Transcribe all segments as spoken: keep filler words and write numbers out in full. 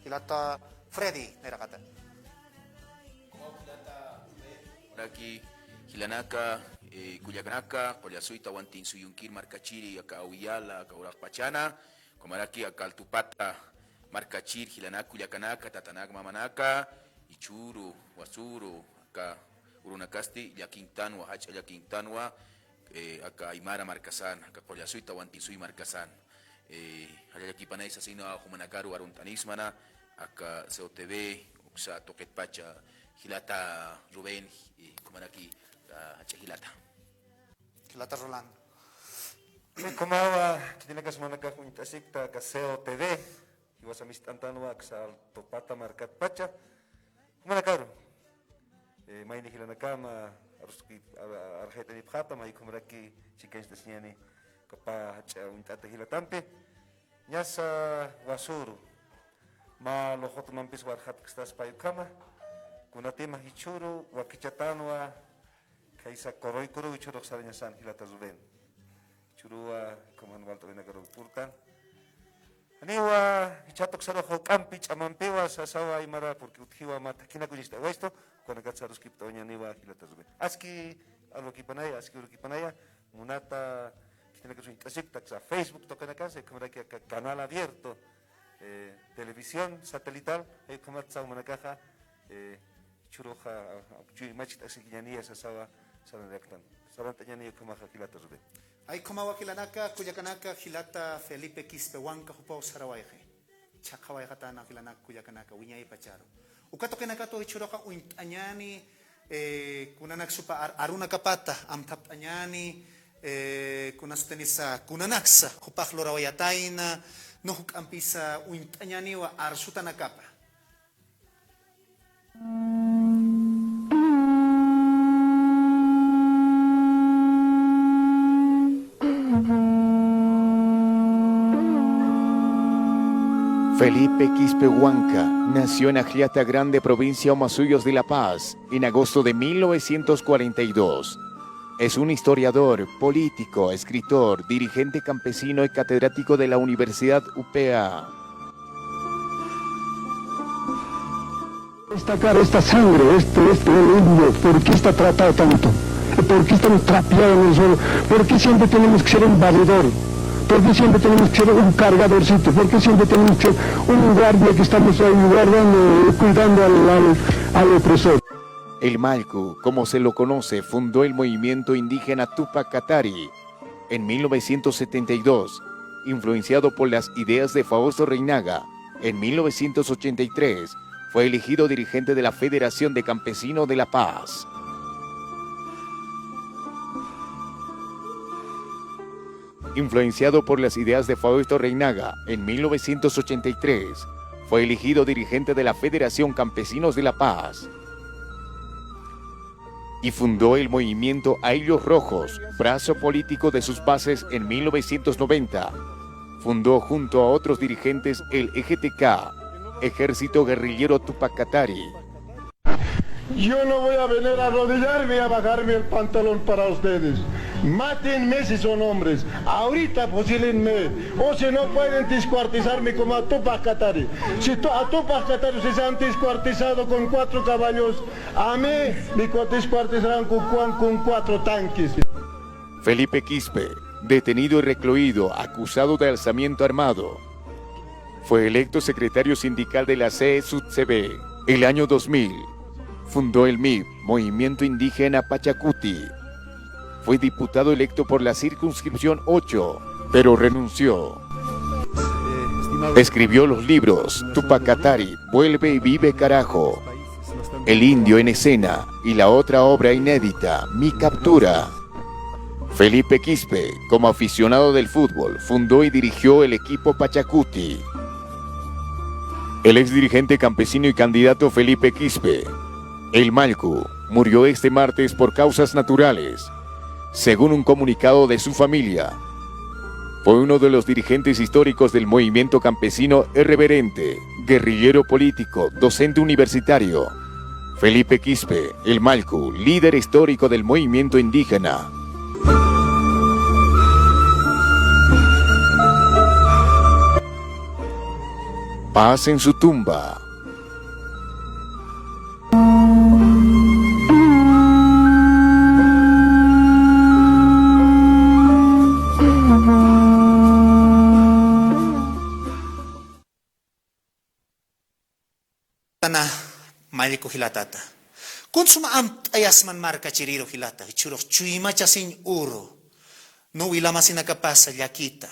Jilata Freddy, nayraqata. Kumaraki, jilanaka, eh, kullakanaka, qullasuyta wantinsuyunkir markachiri, aka Awiyala, aka uraqpachana, kumaraki aka Altupata markachir, jilanaka, kullakanaka, tatanaka, mamanaka, jichhüru, wasüru, aka urunakasti llakinktanwa, jach'a llakinktanwa, eh, aka aymara markasan, aka qullasuyta wantinsuy markasan. Eh, jallalla llakipanay sasinwa jumanakaru arunt'anismana, aka C O T V, uksa tuqitpacha, jilata Rubén, eh, kumaraki, ah, jach'a jilata. Jilata Rolando. Kumawa, khitinakas jumanakax uñt'asikta aka C O T V, jiwasa mist'antanwa aksa Altupata markatpacha. Jumanakaru, eh, mayni jilanakama, aruski, a-, a-, arxayt'anipxäta, mä ukhamaraki chikancht'asiñäni, aka pä jach'a uñt'ata jilatampi. Ñasa wasüru, mä luxutmampis warxatkstasa pä ukhama, kunatima jichhüru wakichatanwa, khaysa Corroy Curú jichhürux sarañasan jilata Rubén. Jichhüruwa, ukham jan walt'awinakaru purtan. Janiwa, jichhat uksaru juk'ampi ch'amampiwa sasawa aymara, porque utjiwa mä thakhinak uñacht'awayistu, ukanakat saruskipt'awayañäniwa jilata Rubén. Aski arukipanaya, aski urukipanaya, munata, khitinakas uñt'asikta aksa Facebook tuqinakansa, ukhamaraki aka canal abierto, eh, televisión satelital, jay ukhamatsa jumanakaxa, eh, jichhüruxa, a, a, chuymachkt'asikiñäniya sasawa, sarantañäni, sarantañäni ukhamaxa jilata Rubén. Jay ukhamawa jilanaka, kullakanaka, jilata Felipe Quispe Huanca jupaw sarawayxi. Chhaqhawayxatana jilanaka, kullakanaka, wiñaypacharu. Uka tuqinakatwa jichhüruxa uñt'añäni, eh, kunanak supa ar-, arunakapata amthapt'añäni, eh, kunasutinisa, kunanaksa jupax lurawayatayna, no juk'ampisa uñt'añäniwa arsutanakapa. Felipe Quispe Huanca nació en Ajllata Grande, provincia Omasuyos de La Paz, en agosto de mil novecientos cuarenta y dos. Es un historiador, político, escritor, dirigente campesino y catedrático de la Universidad U P A. Destacar esta sangre, este, este indio, ¿por qué está tratado tanto? ¿Por qué estamos trapeados en el suelo? ¿Por qué siempre tenemos que ser un valedor? ¿Por qué siempre tenemos que ser un cargadorcito? ¿Por qué siempre tenemos que ser un guardia que estamos ahí guardando, cuidando al, al, al opresor? El Malcu, como se lo conoce, fundó el movimiento indígena Tupac Katari en mil novecientos setenta y dos, influenciado por las ideas de Fausto Reinaga. En mil novecientos ochenta y tres fue elegido dirigente de la Federación de Campesinos de La Paz. Influenciado por las ideas de Fausto Reinaga, en mil novecientos ochenta y tres fue elegido dirigente de la Federación Campesinos de La Paz y fundó el movimiento Ayllos Rojos, brazo político de sus bases en mil novecientos noventa. Fundó junto a otros dirigentes el E G T K, Ejército Guerrillero Tupac Katari. Yo no voy a venir a arrodillarme y a bajarme el pantalón para ustedes. Mátenme si son hombres. Ahorita fusílenme. O si no pueden descuartizarme como a Tupac Katari. Si to-, a Tupac Katari se han descuartizado con cuatro caballos, a mí me co-, descuartizarán con cuan-, con cuatro tanques. Felipe Quispe, detenido y recluido, acusado de alzamiento armado. Fue electo secretario sindical de la C E Sud C B. El año dos mil, fundó el MIP, Movimiento Indígena Pachacuti. Fue diputado electo por la circunscripción ocho, pero renunció. Escribió los libros Tupac Katari, Vuelve y vive, carajo, El indio en escena y la otra obra inédita, Mi captura. Felipe Quispe, como aficionado del fútbol, fundó y dirigió el equipo Pachacuti. El ex dirigente campesino y candidato Felipe Quispe, el Malcu, murió este martes por causas naturales, según un comunicado de su familia. Fue uno de los dirigentes históricos del movimiento campesino, irreverente, guerrillero político, docente universitario, Felipe Quispe, el Malcu, líder histórico del movimiento indígena. Paz en su tumba. Tana, mallku jilatata. Kuns suma amt'ayasman markachiriru jilata, jichhürux chuymachasiñ uru. No, wilamasinakapasa llakita.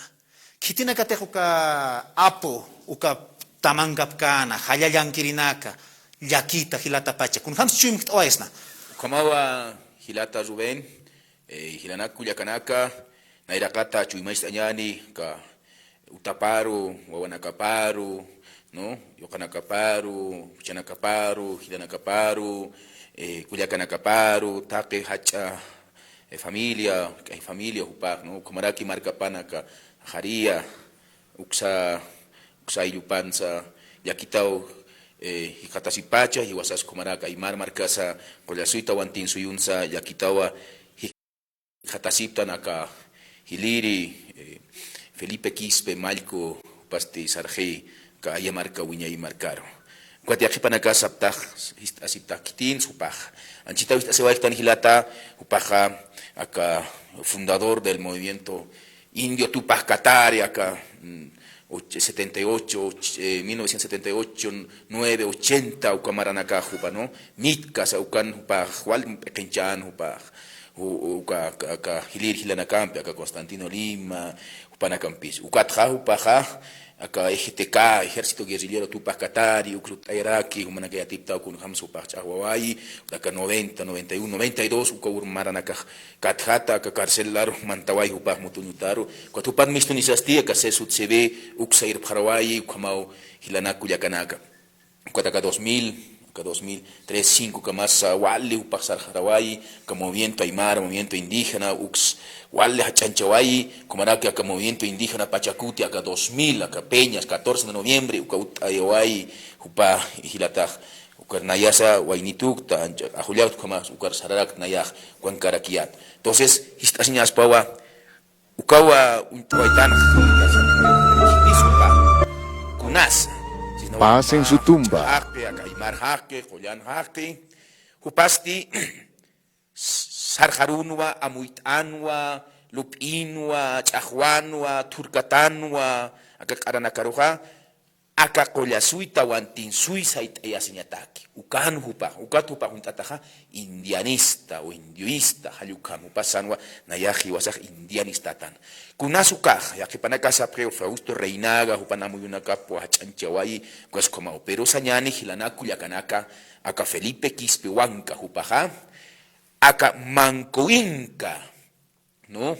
Khitinakatix uka apu, uka tamankapkäna, jalla llankirinaka, llakita jilatapacha. Kunjams chuymjt'awayasna. Ukhamawa jilata Rubén, eh, jilanak kullakanaka, nayraqata chuymachtañäni, ka utaparu, wawanakaparu, ¿no? Yuqanakaparu, juchanakaparu, jilanakaparu, eh, kullakanakaparu, taqi jach'a, eh, familia, k'ay familia jupax, ¿no? Ukhamaraki markapan aka jariya, uksa, uksa ayllupansa, llakitaw, eh, jikxatasipacha, jiwasas ukhamaraki aymar markasa, qullasuy tawantinsuyunsa, llakitawa, jikxatasiptan aka jiliri, eh, Felipe Quispe mallku, jupasti sarxi, aka aya marka wiñay markaru. Ukat yaqhipanakas saptax, jist'asiptax khitin, jupax. Anchhitaw jist'asiwayxtan jilata, jupaxa, aka fundador del movimiento indio Tupac Katari, aka, mm, och-, setenta y ocho, och-, eh, mil novecientos setenta y ocho, nueve, ochenta, uka maranakax jupa, ¿no? Mitkasa ukan jupax, wal p'iqinchan jupax, ju-, uka, aka, aka jilïr jilanakampi, aka Constantino Lima, jupanakampis. Ukatxa, jupaxa, aka E G T K, Ejército Guerrillero Tupac Katari, uk lurt'ayaraki, jumanaka yatiptaw kunjams jupax ch'axwawayi, aka noventa, noventa y uno, noventa y dos, uka ur maranakax katjata, aka carcelaru mantaway jupax Mutuñutaru, ukat jupan mistunisasti, aka C S U C B, uksa irpxarawayi, ukhamaw jilanak kullakanaka. Ukat aka dos mil, aka dos mil tres, cinco kamasa, wali jupax sarxarawayi, aka movimiento aymara, movimiento indígena, uks, wali jach'anchawayi, ukhamaraki aka movimiento indígena Pachacuti, aka dos mil, aka Peñas, catorce de noviembre, uka utt'ayawayi, jupa jilatax, uka nayasa waynitukta, ancha, ajullakta ukhamas, ukar sararakta nayax, ukan karakiyät. Entonces, jist'asiñaspawa, ukawa uñt'awaytanx, kunasa. Paz en su tumba. Jaqi, aka aymar jaqi, qullan jaqi. Jupasti, sarxarunwa, amuyt'anwa, lup'inwa, ch'axwanwa, thurkatanwa, aka q'aranakaruxa, aka qullasuy tawantinsuy sayt'ayasiñataki. Ukan jupax, ukat jupax uñt'ataxa indianista o indioista, jall ukham jupax sänwa nayax jiwasax indianistatan. Kunas ukax, yaqhipanakax sapxi Fausto Reinaga, jupan amuyunakapwa jach'anchawayi, ukas ukhamaw. Pero sañäni jilanak kullakanaka, aka Felipe Quispe Huanca jupaxa, aka Manco Inca, ¿no?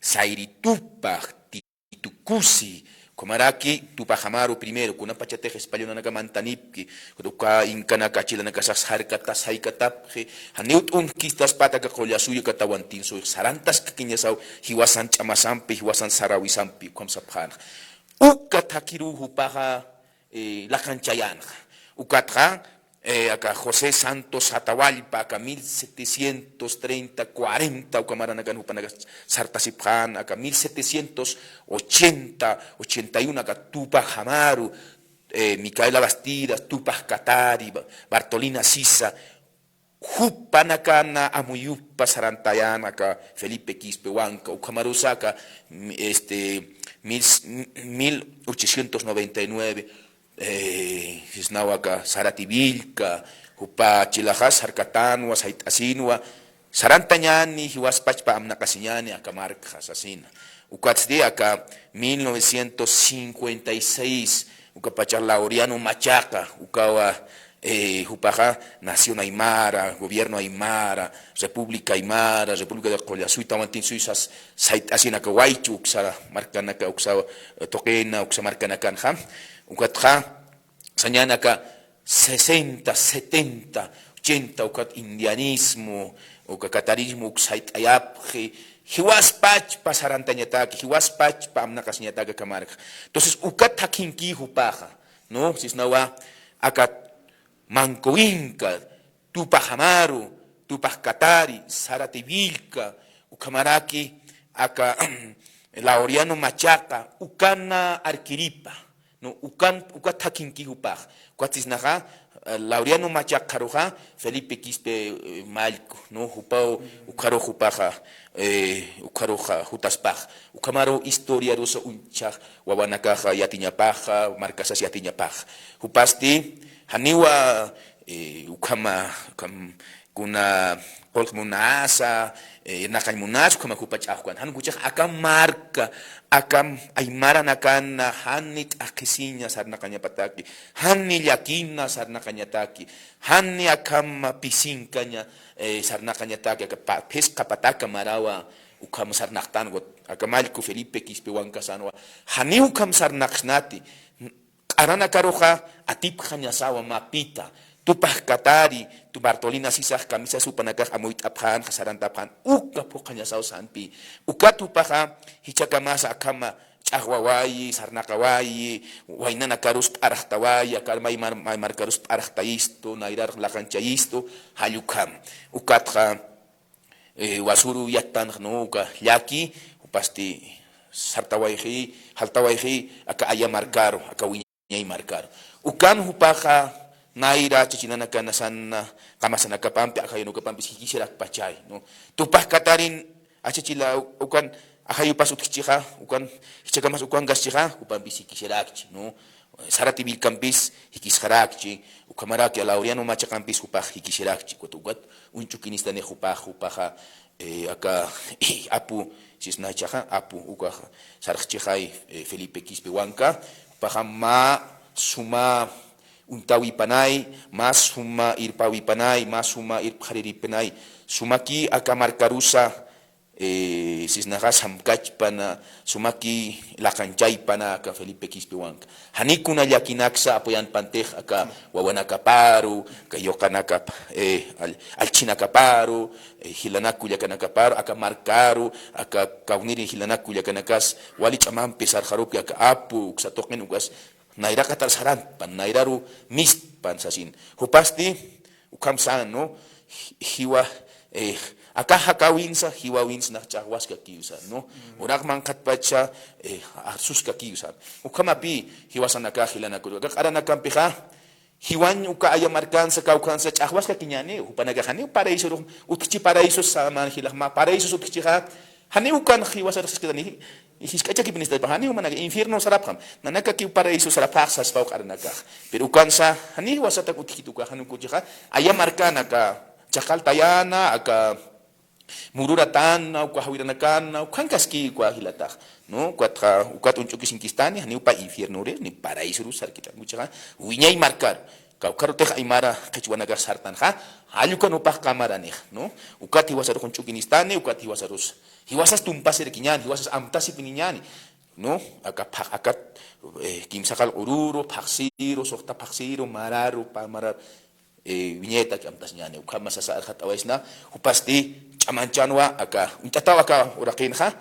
Sayri Tupac, Titu Cusi, ukhamaraki Tupac Amaru primero, kunapachatix españolanaka mantanipki, uka inkanaka, chilanakasax sarkata, saykatapxi, janiw t'unjkistaspat aka qullasuy, aka tawantinsuyx, sarantaskakiñasaw, jiwasan ch'amasampi, jiwasan sarawisampi, ukham sapxänxa. Uka thakhiruw jupaxa, eh, laqanchayänxa. Ukatxa, eh, aka José Santos Atahualpa, aka mil setecientos treinta, cuarenta, uka maranakan jupanakax sartasipxän, aka mil setecientos ochenta, ochenta y uno, aka Tupac Amaru, eh, Micaela Bastidas, Tupac Katari, Ba-, Bartolina Sisa, jupanakan amuyupa sarantayän aka Felipe Quispe Huanca, ukhamarusa aka, mm, este, mil, mil ochocientos noventa y nueve, eh, sisnawa aka Zárate Villca, jupa chilaxas sarkatanwa, sayt'asinwa, sarantañäni, jiwaspachpa amnaqasiñäni aka markxa sasina. Ukatsti aka mil novecientos cincuenta y seis, ukapacha Laureano Machaca, ukawa, eh, jupaxa Nación Aymara, Gobierno Aymara, República Aymara, República de Qullasuy Tawantinsuysa sayt'asin aka waychu uksa markanaka, uksa, eh, tuqina, uksa markanakanxa. Ukatxa, sañäni aka sesenta, setenta, ochenta, ukat indianismo, uka katarismo, uk sayt'ayapxi, jiwaspachpa sarantañataki, jiwaspachpa amnaqasiñataki aka markxa. Entonces, ukat thakhinki jupaxa, ¿no? Sisnawa, aka Manco Inca, Tupac Amaru, Tupac Katari, Zárate Villca, ukhamaraki, aka Laureano Machaca, ukana arkiripa, ¿no? Ukan, uka thakhinki jupax. Ukat sisnaxa, eh, Laureano Macha ukxaruxa, Felipe Quispe, eh, mallku, ¿no? Jupaw, ukxarux jupaxa, eh, ukxaruxa jutaspax. Ukhamaru historiarusa uñchax, wawanakaxa yatiñapaxa, markasas yatiñapaxa. Jupasti, janiwa, eh, ukhama, ukham, kuna qullq munasa, eh, irnaqañ munasa, ukhama jupa ch'axwan. Jan kuchax aka marka, aka aymaranakana, jani t'aqhisiña sarnaqañapataki, jani llakina sarnaqañataki, jani akhama pisinkaña, eh, sarnaqañataki, aka pa-, phisqa pataka marawa, ukham sarnaqtanwa, aka mallku Felipe Quispe Huanca sanwa, jani ukham sarnaqsnati, q'aranakaruxa atipxañasawa mä pita, tupaxkatari, tu Bartolina sisax kamisas jupanakax amuyt'apxänxa, sarantapxän, uka phuqhañasaw sanpi. Ukat jupaxa, jichhakamasa akhama ch'axwawayi, sarnaqawayi, waynanakarus p'arxtawayi, akar may mar-, may markarus p'arxtayistu, nayrar laqanchayistu, jall ukham. Ukatxa, eh, wasuru yattanx, ¿no? Uka llaki, jupasti sartawayxi, jaltawayxi, aka aya markaru, aka wiñay markaru. Ukan jupaxa, nayra chachinanakanasanna, qamasanakapampi, ajayunukapampis jikisirakpachay, ¿no? Tupaxkatarin, achachila, ukan, ajayupas utjchixa, ukan, jichhakamas ukankaschxa, jupampis jikisirakchi, ¿no? Sarati Vilcampis jikisxarakchi, ukhamaraki Laureano Machaqampis jupax jikisirakchi, ukat, ukat uñch'ukinistanix jupax, jupaxa, eh, aka, apu, sisnachaxa, apu, ukax, sarxchixay, eh, Felipe Quispe Huanca, jupaxa mä suma uñtawipanay, mä suma irpawipanay, mä suma irpxariripanay, sumaki aka markarusa, eh, sisnaxa samkachpana, sumaki laqanchaypana aka Felipe Quispe Huanca. Jani kuna llakinaksa apoyanpantix aka wawanakaparu, aka yuqanakap-, eh, al-, allchhinakaparu, eh, jilanak kullakanakaparu, aka markaru, aka kawniri jilanak kullakanakas, wali ch'amampi sarxaruki aka apu, uksa tuqin ukas, nayraqatar saranpan, nayraru mistpan sasin. Jupasti, ukham san, ¿no? Ji-, jiwa, eh, aka jakawinsa, jiwawinsa nax ch'axwaskakiw san, ¿no? Uraq manqhatpacha, eh, arsuskakiw san. Ukhamapi, jiwasanaka, jilanakuru. Aka q'aranakampixa, jiwañ uka aya markansa, kawkhansa, ch'axwaskakiñäni, jupanakax janiw paraísorux, utjchi paraísos saman jilax mä paraísos utjchixa, janiw ukan jiwasarux saskatani, jisk'a chakipinistaypax, janiw jumanaka infierno sarapxam, nanakakiw paraíso sarapxax saspaw q'aranakax. Pero ukansa, jani jiwasatak utjkit ukax, jan ukuchixa, aya markanaka, chaqaltayana, aka mururatana, uka jawiranakana, ukhankaski uka jilatax, ¿no? Ukatxa, ukat uñch'ukisinkistani, janiw pä infiernoru, ni paraísoru sarkitankuchixa, wiñay markaru. Kawkharutix aymara qhichwanakax sartanxa, jall ukan jupax qamaranix, ¿no? Ukat jiwasarux uñch'ukinistani, ukat jiwasarus. Jiwasas tumpasirkiñäni, jiwasas amtasipiniñäni, ¿no? Aka phax-, aka, eh, kimsaqal ururu, phaxsiru, suxta phaxsiru, mararu, pä mararu, eh, wiñaytaki amtasiñäni. Ukhama sasa arxat'awaysna, jupasti ch'amanchanwa, aka, uñt'ataw aka uraqinxa,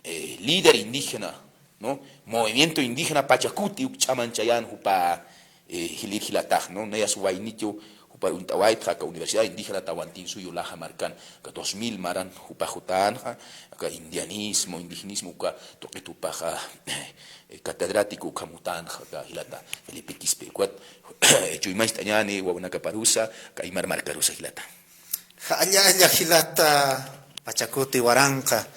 eh, líder indígena, ¿no? Movimiento indígena Pachacuti uk ch'amanchayan jupa, eh, jilïr jilatax, ¿no? Nayas waynichu jupa uñt'awaytxa aka Universidad Indígena Tawantinsuyu Laja markan, aka dos mil maran jupa jutänxa, aka indianismo, indigenismo uka tuqit jupaxa, eh, catedrático ukham jutänxa aka jilata Felipe Quispe. Ukat, eh, chuymancht'añäni wawanakaparusa, aka aymar markarusa jilata. Jallalla jilata Pachacuti Waranqa.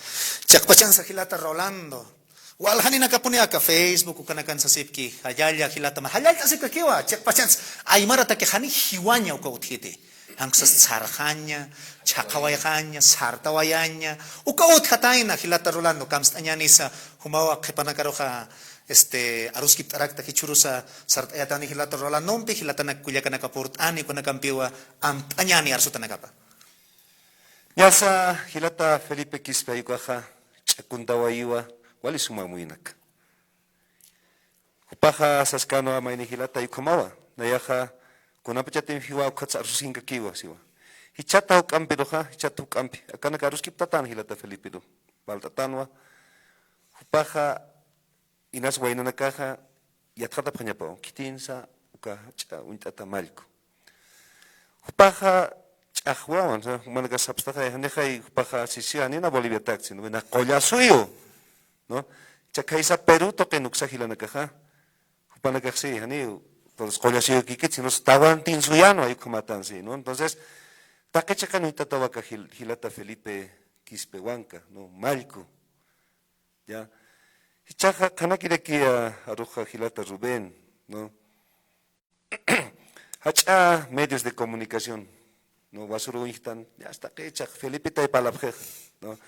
Chiqpachansa jilata Rolando. Waljaninakapuni aka Facebook ukanakan sasipki, jallalla jilata ma, jallallt'asipkakiwa, chiqpachansa. Aymarataki jani jiwaña uka utjiti. Jan uksas sarxaña, chhaqawayxaña, sartawayaña. Uka utjatayna jilata Rolando, kamst'añänisa, jumawa qhipanakaruxa, este, aruskipt'arakta jichhürusa, sart'ayatani jilata Rolandompi, jilatanak kullakanaka purt'ani, ukanakampiwa, amt'añäni arsutanakapa. Ñasa jilata Felipe Quispe, ukaxa ch'akuntawayiwa, wali suma amuynak. Jupaxa saskänwa mayni jilata ukhamawa, nayaxa kunapachatim jiwa ukhatsa arsusinkakiwa siwa. Jichhata juk'ampiruxa, jichhata juk'ampi, akanaka aruskiptatan jilata Felipiru, walt'atanwa. Jupaxa inas waynanakaxa yatxatapxañapaw, khitinsa uka ch'a-, uñt'ata mallku. Jupaxa ch'axwawan, ¿no? Jumanakax sapxtaxay, janixay jupaxa sisiw, janina Boliviatak, sino wina qullasuyu, ¿no? Chakhaysa Perú tuqin uksa jilanakaxa. Jupanakax si, janiw, entonces, qullasuyukikit, sino tawantinsuyanwa, ay ukhamatan si, ¿no? Entonces, taqi chiqan uñt'atawa aka jil-, jilata Felipe Quispe Huanca, ¿no? Mallku, ¿ya? Jichhaxa, qhanakiraki, a, aruxa jilata Rubén, ¿no? Jach'a medios de comunicación, ¿no? Wasuru uñjtan, ya está, que chaq Felipe taypalapxix, ¿no?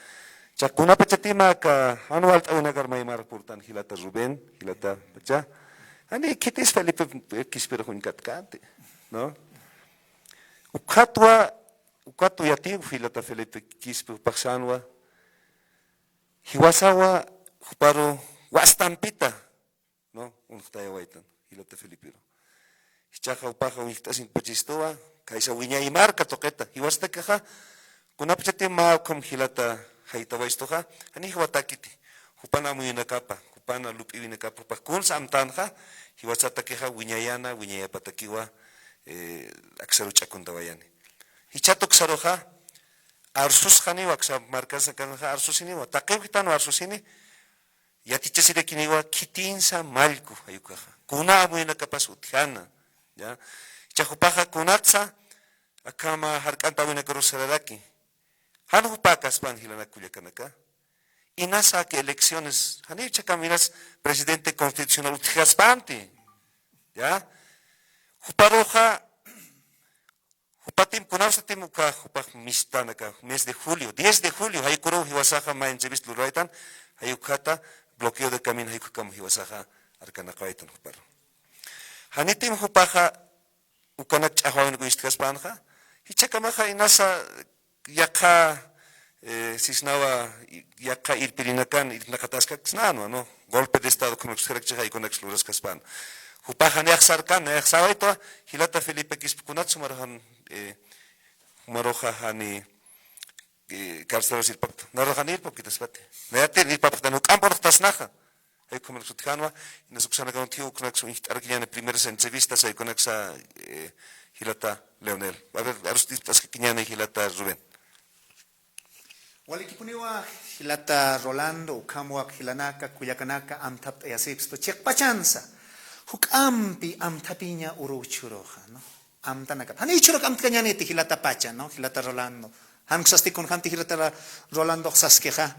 Chaq kunapachatima aka, jan walt'awinakar maymar purtan jilata Rubén, jilata pacha. Ani khitis Felipe Quispirux uñkatkanti, ¿no? Ukatwa, ukatwa yatiw jilata Felipe Quispe jupax sänwa. Jiwasawa juparu wastampita, ¿no? Uñjtayawaytan, jilata Felipiru. Jichhaxa jupaxa uñjt'asinkpachistuwa, kaysa wiñay marka tuqita. Jiwasatakixa, kunapachati mä ukham jilata jaytawaystuxa, jani jiwatakiti. Jupan amuyunakapa, jupan lup'iwinakapa, jupax kunsa amtanxa, jiwasatakixa wiñayana, wiñayapatakiwa, eh, aksaru ch'akuntawayani. Jichhat uksaruxa, arsusxaniwa, aksa markasakanxa arsusiniwa, taqi uñjtanwa arsusini, yatichasirakiniwa khitinsa mallku, jay ukaxa. Kuna amuyunakapas utjana, ¿ya? Jichhax jupaxa kunatsa, akhama jark'antäwinakarus sararaki. Jan jupa kaspan jilanak kullakanaka. Inasa aka elecciones, janiw jichhakam inas presidente constitucional utjkaspanti, ¿ya? Juparuxa, jupatim, kunapsatim uka, jupax mistan aka, mes de julio, diez de julio, jay ukuru jiwasaxa mä entrevista luraytan, jay ukhata, bloqueo de camino, jay ukhakham jiwasaxa arkanaqawaytan juparu. Janitim jupaxa, ukanak ch'axwawinakar ist'kaspanxa, jichhakamaxa inasa yaqha, eh, sisnawa, yaqha irpirinakan irpinaqataskaksnänwa, ¿no? Golpe de Estado kunaksarakchix jay ukanaks luraskaspan. Jupaxa nayax sarkan, nayax sawaytwa, jilata Felipe Quispe kunat sumaruxan, eh, jumaruxa jani, eh, carcelaru irpapta. Naruxan irpapkitaspati. Nayatir irpapktan, juk'amp urxtasnaxa. Jay ukhamanaks utjänwa, inas uksanakaw utjiw, uksanaks uñjt'arakiñäni primeras entrevistas, jay ukanaksa, eh, jilata Leonel. A ver, arus irpt'askakiñäni jilata Rubén. Walikipuniwa jilata Rolando, ukhamwa jilanaka, kullakanaka, amthapt'ayasipstu, chiqpachansa. Juk'ampi amthapiña uruw chhuruxa, ¿no? Amtanakap. Jani jichhüruk amtkañäniti jilata pacha, ¿no? Jilata Rolando. Jan uksasti kunjamti jilata Ra-, Rolandox saskixa.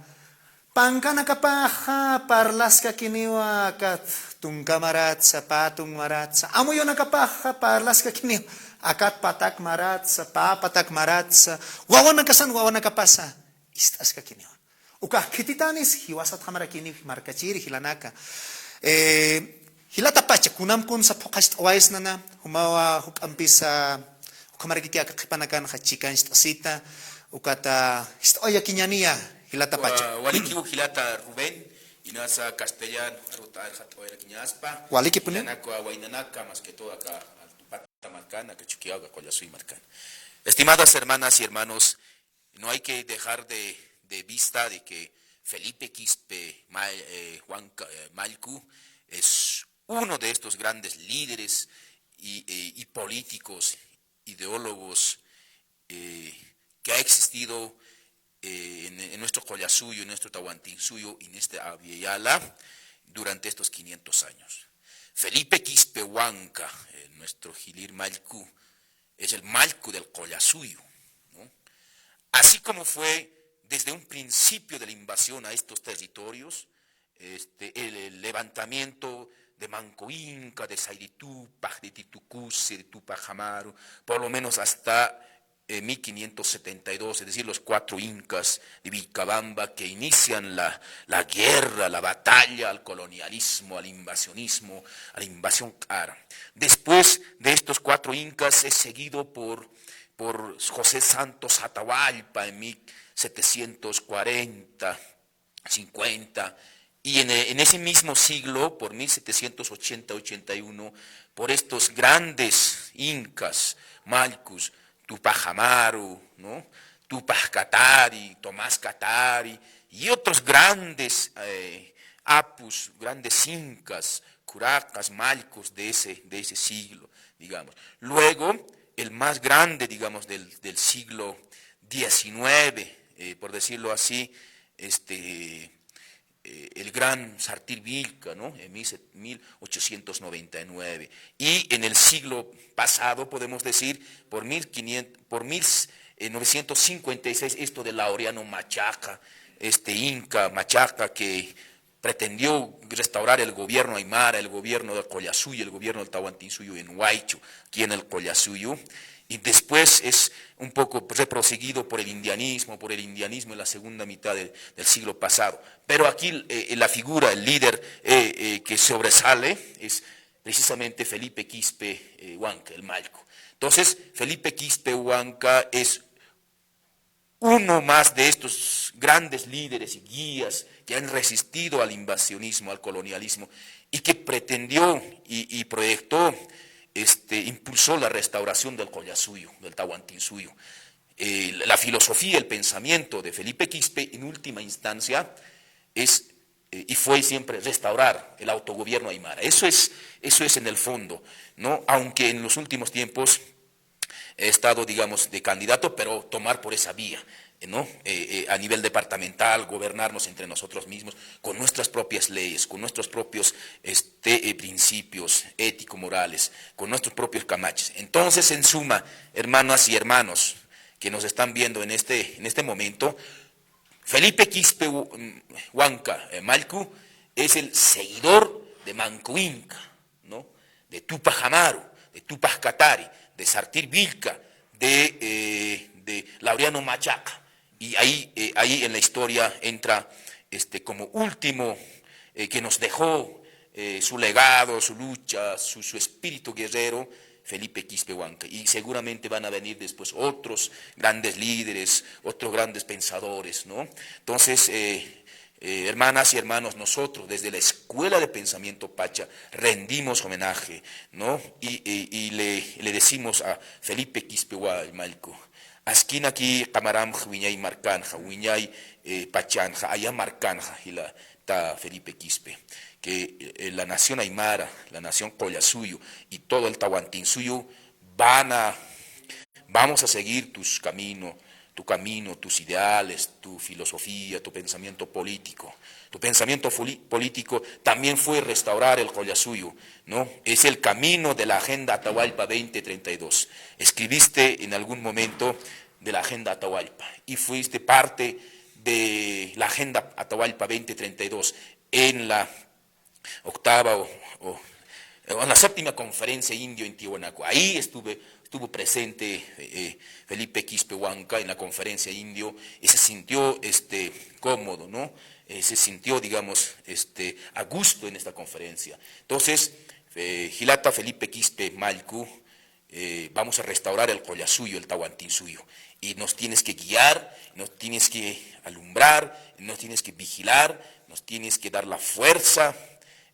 Pankanakapaxa parlaskakiniwa akat tunka maratsa, pä tung maratsa. Amuyunakapaxa parlaskakiniwa akat patak maratsa, pä patak maratsa. Wawanakasan wawanakapasa ist'askakiniwa. Ukax khititanis jiwasatxamarakiniw markachiri jilanaka. Eh, jilata pacha, kunam kunsa phuqhacht'awaysnana, jumawa juk'ampisa, ukhamarakiti aka qhipanakanxa chikancht'asita, ukata jist'awayakiñäniya jilata pacha. Wa-, walikiw jilata Rubén, inasa castellano, arut arxat'awayarakiñaspa. Walikipuni. Jilanaka, waynanaka, más que todo aka Tupata markan, aka Chukiyawu, aka Qullasuyu markan. Estimadas hermanas y hermanos, no hay que dejar de, de vista de que Felipe Quispe Ma-, eh, Huanca, eh, Mallku es uno de estos grandes líderes y, eh, y políticos, ideólogos, eh, que ha existido, eh, en, en nuestro Qullasuyu, en nuestro Tawantinsuyu, en este Abya Yala, durante estos quinientos años. Felipe Quispe Huanca, eh, nuestro Jilir Mallku, es el Mallku del Qullasuyu, ¿no? Así como fue desde un principio de la invasión a estos territorios, este, el, el levantamiento de Manco Inca, de Sayri Tupac, de Titu Cuzi, de Tupac Amaru, por lo menos hasta, eh, mil quinientos setenta y dos, es decir, los cuatro incas de Vilcabamba que inician la, la guerra, la batalla al colonialismo, al invasionismo, a la invasión q'ara. Después de estos cuatro incas es seguido por, por José Santos Atahualpa en mil setecientos cuarenta, cincuenta, y en, en ese mismo siglo, por mil setecientos ochenta, ochenta y uno, por estos grandes incas, Mallkus, Tupac Amaru, ¿no? Tupac Katari, Tomás Katari, y otros grandes, eh, apus, grandes incas, curacas, Mallkus de ese, de ese siglo, digamos. Luego, el más grande, digamos, del, del siglo diecinueve, eh, por decirlo así, este, eh, el gran Sartir Vilca, ¿no? En mil, mil ochocientos noventa y nueve. Y en el siglo pasado, podemos decir, por mil quinientos, por mil, eh, novecientos cincuenta y seis, esto de Laureano Machaca, este inca Machaca que pretendió restaurar el gobierno aymara, el gobierno del Collasuyo, el gobierno del Tawantinsuyo en Waychu, aquí en el Collasuyo, y después es un poco reproseguido por el indianismo, por el indianismo en la segunda mitad del, del siglo pasado. Pero aquí, eh, la figura, el líder, eh, eh, que sobresale es precisamente Felipe Quispe, eh, Huanca, el Mallku. Entonces, Felipe Quispe Huanca es uno más de estos grandes líderes y guías que han resistido al invasionismo, al colonialismo, y que pretendió y, y proyectó, este, impulsó la restauración del Collasuyo, del Tawantinsuyo. Eh, la filosofía, el pensamiento de Felipe Quispe, en última instancia, es, eh, y fue siempre restaurar el autogobierno aymara. Eso es, eso es en el fondo, ¿no? Aunque en los últimos tiempos he estado, digamos, de candidato, pero tomar por esa vía, ¿no? Eh, eh, a nivel departamental, gobernarnos entre nosotros mismos, con nuestras propias leyes, con nuestros propios, este, eh, principios ético-morales, con nuestros propios camaches. Entonces, en suma, hermanas y hermanos que nos están viendo en este, en este momento, Felipe Quispe Hu-, Huanca, eh, Mallku, es el seguidor de Manco Inca, ¿no? De Tupac Amaru, de Tupac Katari, de Sartir Vilca, de, eh, de Laureano Machaca. Y ahí, eh, ahí en la historia entra, este, como último, eh, que nos dejó, eh, su legado, su lucha, su, su espíritu guerrero, Felipe Quispe Huanca. Y seguramente van a venir después otros grandes líderes, otros grandes pensadores, ¿no? Entonces, eh, eh, hermanas y hermanos, nosotros desde la Escuela de Pensamiento Pacha rendimos homenaje, ¿no? Y, y- y le, le decimos a Felipe Quispe Huanca, askinaki qamaramx wiñay markanxa, wiñay, eh, pachanxa, aya markanxa, jilata Felipe Quispe, que, eh, la nación aymara, la nación Collasuyo y todo el Tawantinsuyo van a, vamos a seguir tus caminos, tu camino, tus ideales, tu filosofía, tu pensamiento político. Tu pensamiento foli- político también fue restaurar el Collasuyo, ¿no? Es el camino de la Agenda Atahualpa veinte treinta y dos. Escribiste en algún momento de la Agenda Atahualpa y fuiste parte de la Agenda Atahualpa veinte treinta y dos en la octava o, o- o en la séptima conferencia indio en Tiwanaku. Ahí estuve, estuvo presente, eh, eh, Felipe Quispe Huanca en la conferencia indio y se sintió, este, cómodo, ¿no? Eh, se sintió, digamos, este, a gusto en esta conferencia. Entonces, eh, jilata Felipe Quispe Mallku, eh, vamos a restaurar el Collasuyo, el Tawantinsuyo. Y nos tienes que guiar, nos tienes que alumbrar, nos tienes que vigilar, nos tienes que dar la fuerza,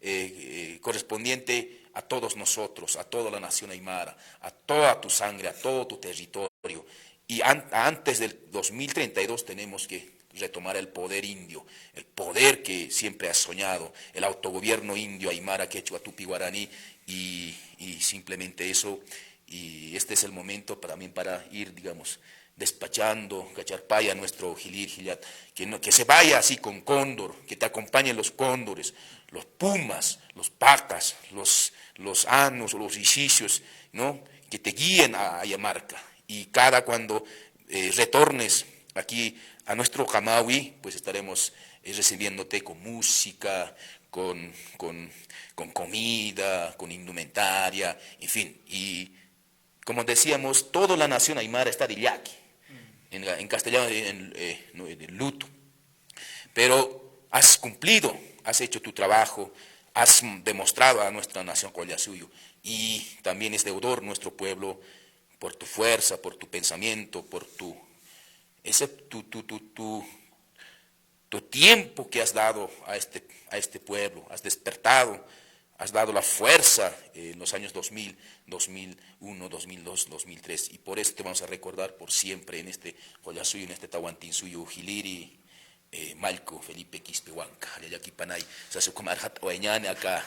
eh, eh, correspondiente a todos nosotros, a toda la nación aymara, a toda tu sangre, a todo tu territorio. Y an- antes del dos mil treinta y dos tenemos que retomar el poder indio, el poder que siempre has soñado, el autogobierno indio, aymara, quechua, tupi, guaraní, y, y simplemente eso. Y este es el momento para, también para ir, digamos, despachando, Cacharpaya, nuestro jilïr, jillat, que, no- que se vaya así con cóndor, que te acompañen los cóndores, los pumas, los pacas, los, los anos, los isicios, ¿no? Que te guíen a, a Ayamarca. Y cada cuando, eh, retornes aquí a nuestro Qamawi, pues estaremos, eh, recibiéndote con música, con, con, con comida, con indumentaria, en fin. Y como decíamos, toda la nación aymara está de llaki. En, en castellano, en, eh, no, de luto. Pero has cumplido, has hecho tu trabajo, has demostrado a nuestra nación Collasuyo y también es deudor nuestro pueblo por tu fuerza, por tu pensamiento, por tu, ese, tu, tu, tu, tu, tu tiempo que has dado a este, a este pueblo, has despertado, has dado la fuerza, eh, en los años dos mil, dos mil uno, dos mil dos, dos mil tres, y por eso te vamos a recordar por siempre en este Collasuyo, en este Tawantinsuyo, jilïr, eh, Mallku Felipe Quispe Huanca, llallaki panay, sasa ukham arxat'awayañäni aka,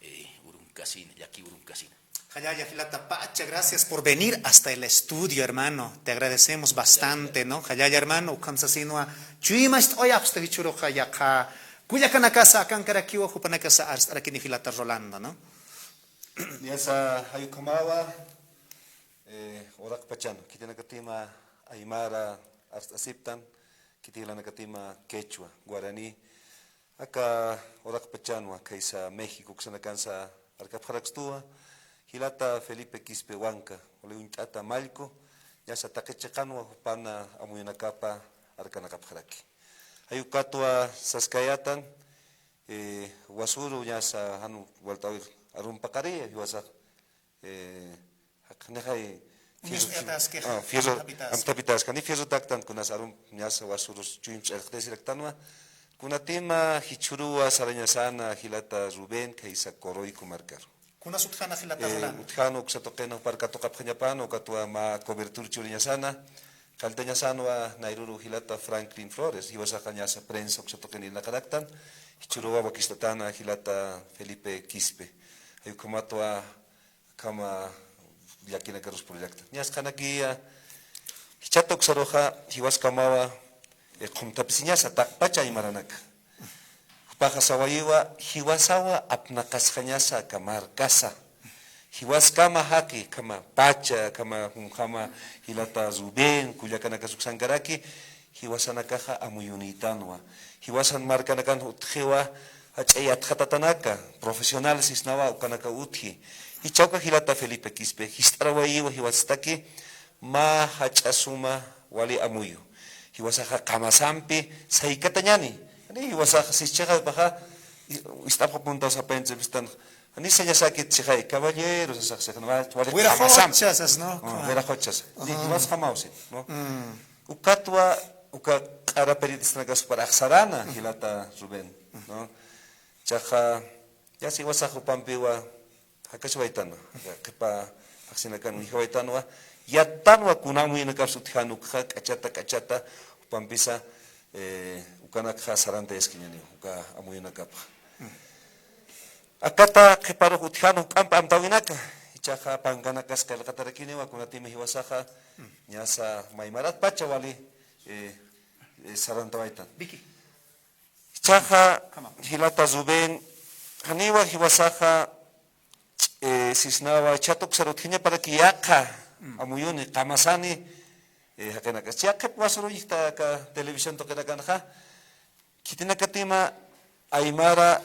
eh, urunkasina, llaki urunkasina. Jallalla, jilata Pacha, gracias por venir hasta el estudio, hermano. Te agradecemos bastante, ¿no? Jallalla, hermano, ukham sasinwa, chuymacht'awayapxta jichhüruxa yaqha Kullakanakasa akankarakiwa, jupanakasa arst'arakini jilata Rolando, ¿no? Niyasa jay ukhamawa, eh, uraqpachan, khitinakatima aymara arst'asiptan, khiti jilanakatima quechua, guaraní, aka uraqpachanwa, khaysa México uksanakansa arkapxarakstuwa, jilata Felipe Quispe Huanca, wali uñt'ata mallku, niyasa taqi chiqanwa jupana amuyunakapa arkanakapxaraki. Jay ukatwa saskayätan, eh, wasuru niyasa jan walt'äwir arum paqariya, jiwasax, eh, jaqinixay fierro, uñask'ataski, ah, fierro, amthapitäski, amthapitäski, jani fierro taktan kunas arum niyasa wasurus chuyma ch'allxtasiraktanwa, kunatima jichhüruwa sarañasana jilata Rubén, khaysa Coroico markaru. Kunas utjäna jilata, eh, Rolando? Utjäna uksa tuqina jupar katuqapxañapäna, ukatwa mä cobertura churiñasana, qalltañasanwa nayrüru jilata Franklin Flores, jiwasaxa niyasa prensa uksa tuqin irnaqaraktan, jichhüruwa wakicht'atäna jilata Felipe Quispe. Jay ukhamatwa akhama llakinakarus puriraktan. Niyas qhanakiya, jichhat uksaruxa, jiwaskamawa, eh, qhumthapisiñasa, taqpacha aymaranaka. Jupaxa sawayiwa, jiwasawa apnaqasxañasa aka markasa. Jiwaskama jaqi, akhama pacha, akhama jumjama jilata Rubén, kullakanakas uksankaraki, jiwasanakaxa amuyunïtanwa. Jiwasan markanakan utjiwa, jach'a yatxatatanaka, profesional sisnawa, ukanaka utji. Jichha uka jilata Felipe Quispe, jist'arawayiwa jiwasataki, mä jach'a suma wali amuyu. Jiwasaxa qamasampi saykatañäni. Jani jiwasaxa sischixa jupaxa, i-, ist'apxapuntaw sapxañ entrevistan. Jani sañasäkit chixay, caballero, sasax, sasax, wali qamasampi. Wiraxochas, ¿no? Ah, wiraxochas. Ni jiwaskamaw si, ¿no? Mm. Ukatwa, uka q'ara periodistanakas jupar axsarana, jilata Rubén, ¿no? Chaxa, ya si jiwasax jupampiwa, jakachawaytanwa, qhipa phaxsinakan uñjawaytanwa, yattanwa kuna amuyunakaps utjän ukxa, k'achata, k'achata, jupampisa, eh, ukanakxa sarantayaskiñäniwa, uka amuyunakapxa. Akata qhiparux utjän juk'amp amtäwinaka, jichhaxa pankanakas qillqatarakiniwa, kunatim jiwasaxa, niyasa maymarat pacha wali, eh, eh, sarantawaytan. Vicky. Jichhaxa, jilata Rubén, janiwa jiwasaxa, eh, sisnawa, jichhat uksar utjañaparaki yaqha, amuyuni, qamasani, eh, jaqinakas. Yaqhip wasur uñjta aka televisión tuqinakanxa, khitinakatima aymara,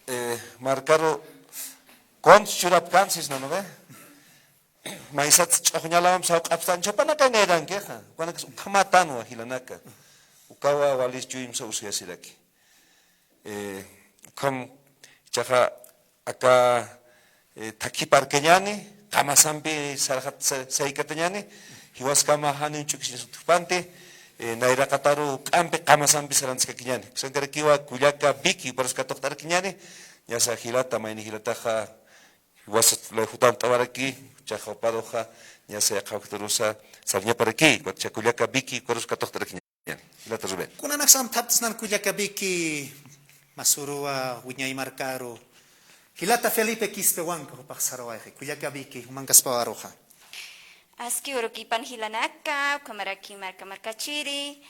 eh, markaru conch churapkän sisna, ¿no ve? Maysat ch'axuñalamam sawq'apstan, jupanakax nayrankixa, ukanakas ukhamätanwa jilanaka. Ukawa walis chuymsa usuyasiraki. Eh, ukham jichhaxa aka, eh, thakhi parkañäni, qamasampi sarxat sa-, saykatañäni, jiwaskama jan uñch'ukisisut jupanti, eh, nayraqataru juk'ampi qamasampi sarantaskakiñäni. Uksankarakiwa kullaka Vicky, juparus katuqt'arakiñäni, niyasa jilata, mayni jilataxa, jiwasat lay jutant'awaraki, jichhaxa juparuxa, niyasa yaqha juktarusa, sarñaparaki, jichha kullaka Vicky, juparus katuqt'arakiñäni. Jilata Rubén. Kunanaksa amthaptasnan kullaka Vicky, mä suruwa, wiñay markaru. Jilata Felipe Quispe Huanca, jupax sarawayxi, kullaka Vicky, jumankaspawayruxa. Aski urukipan jilanaka, ukhamaraki marka markachiri,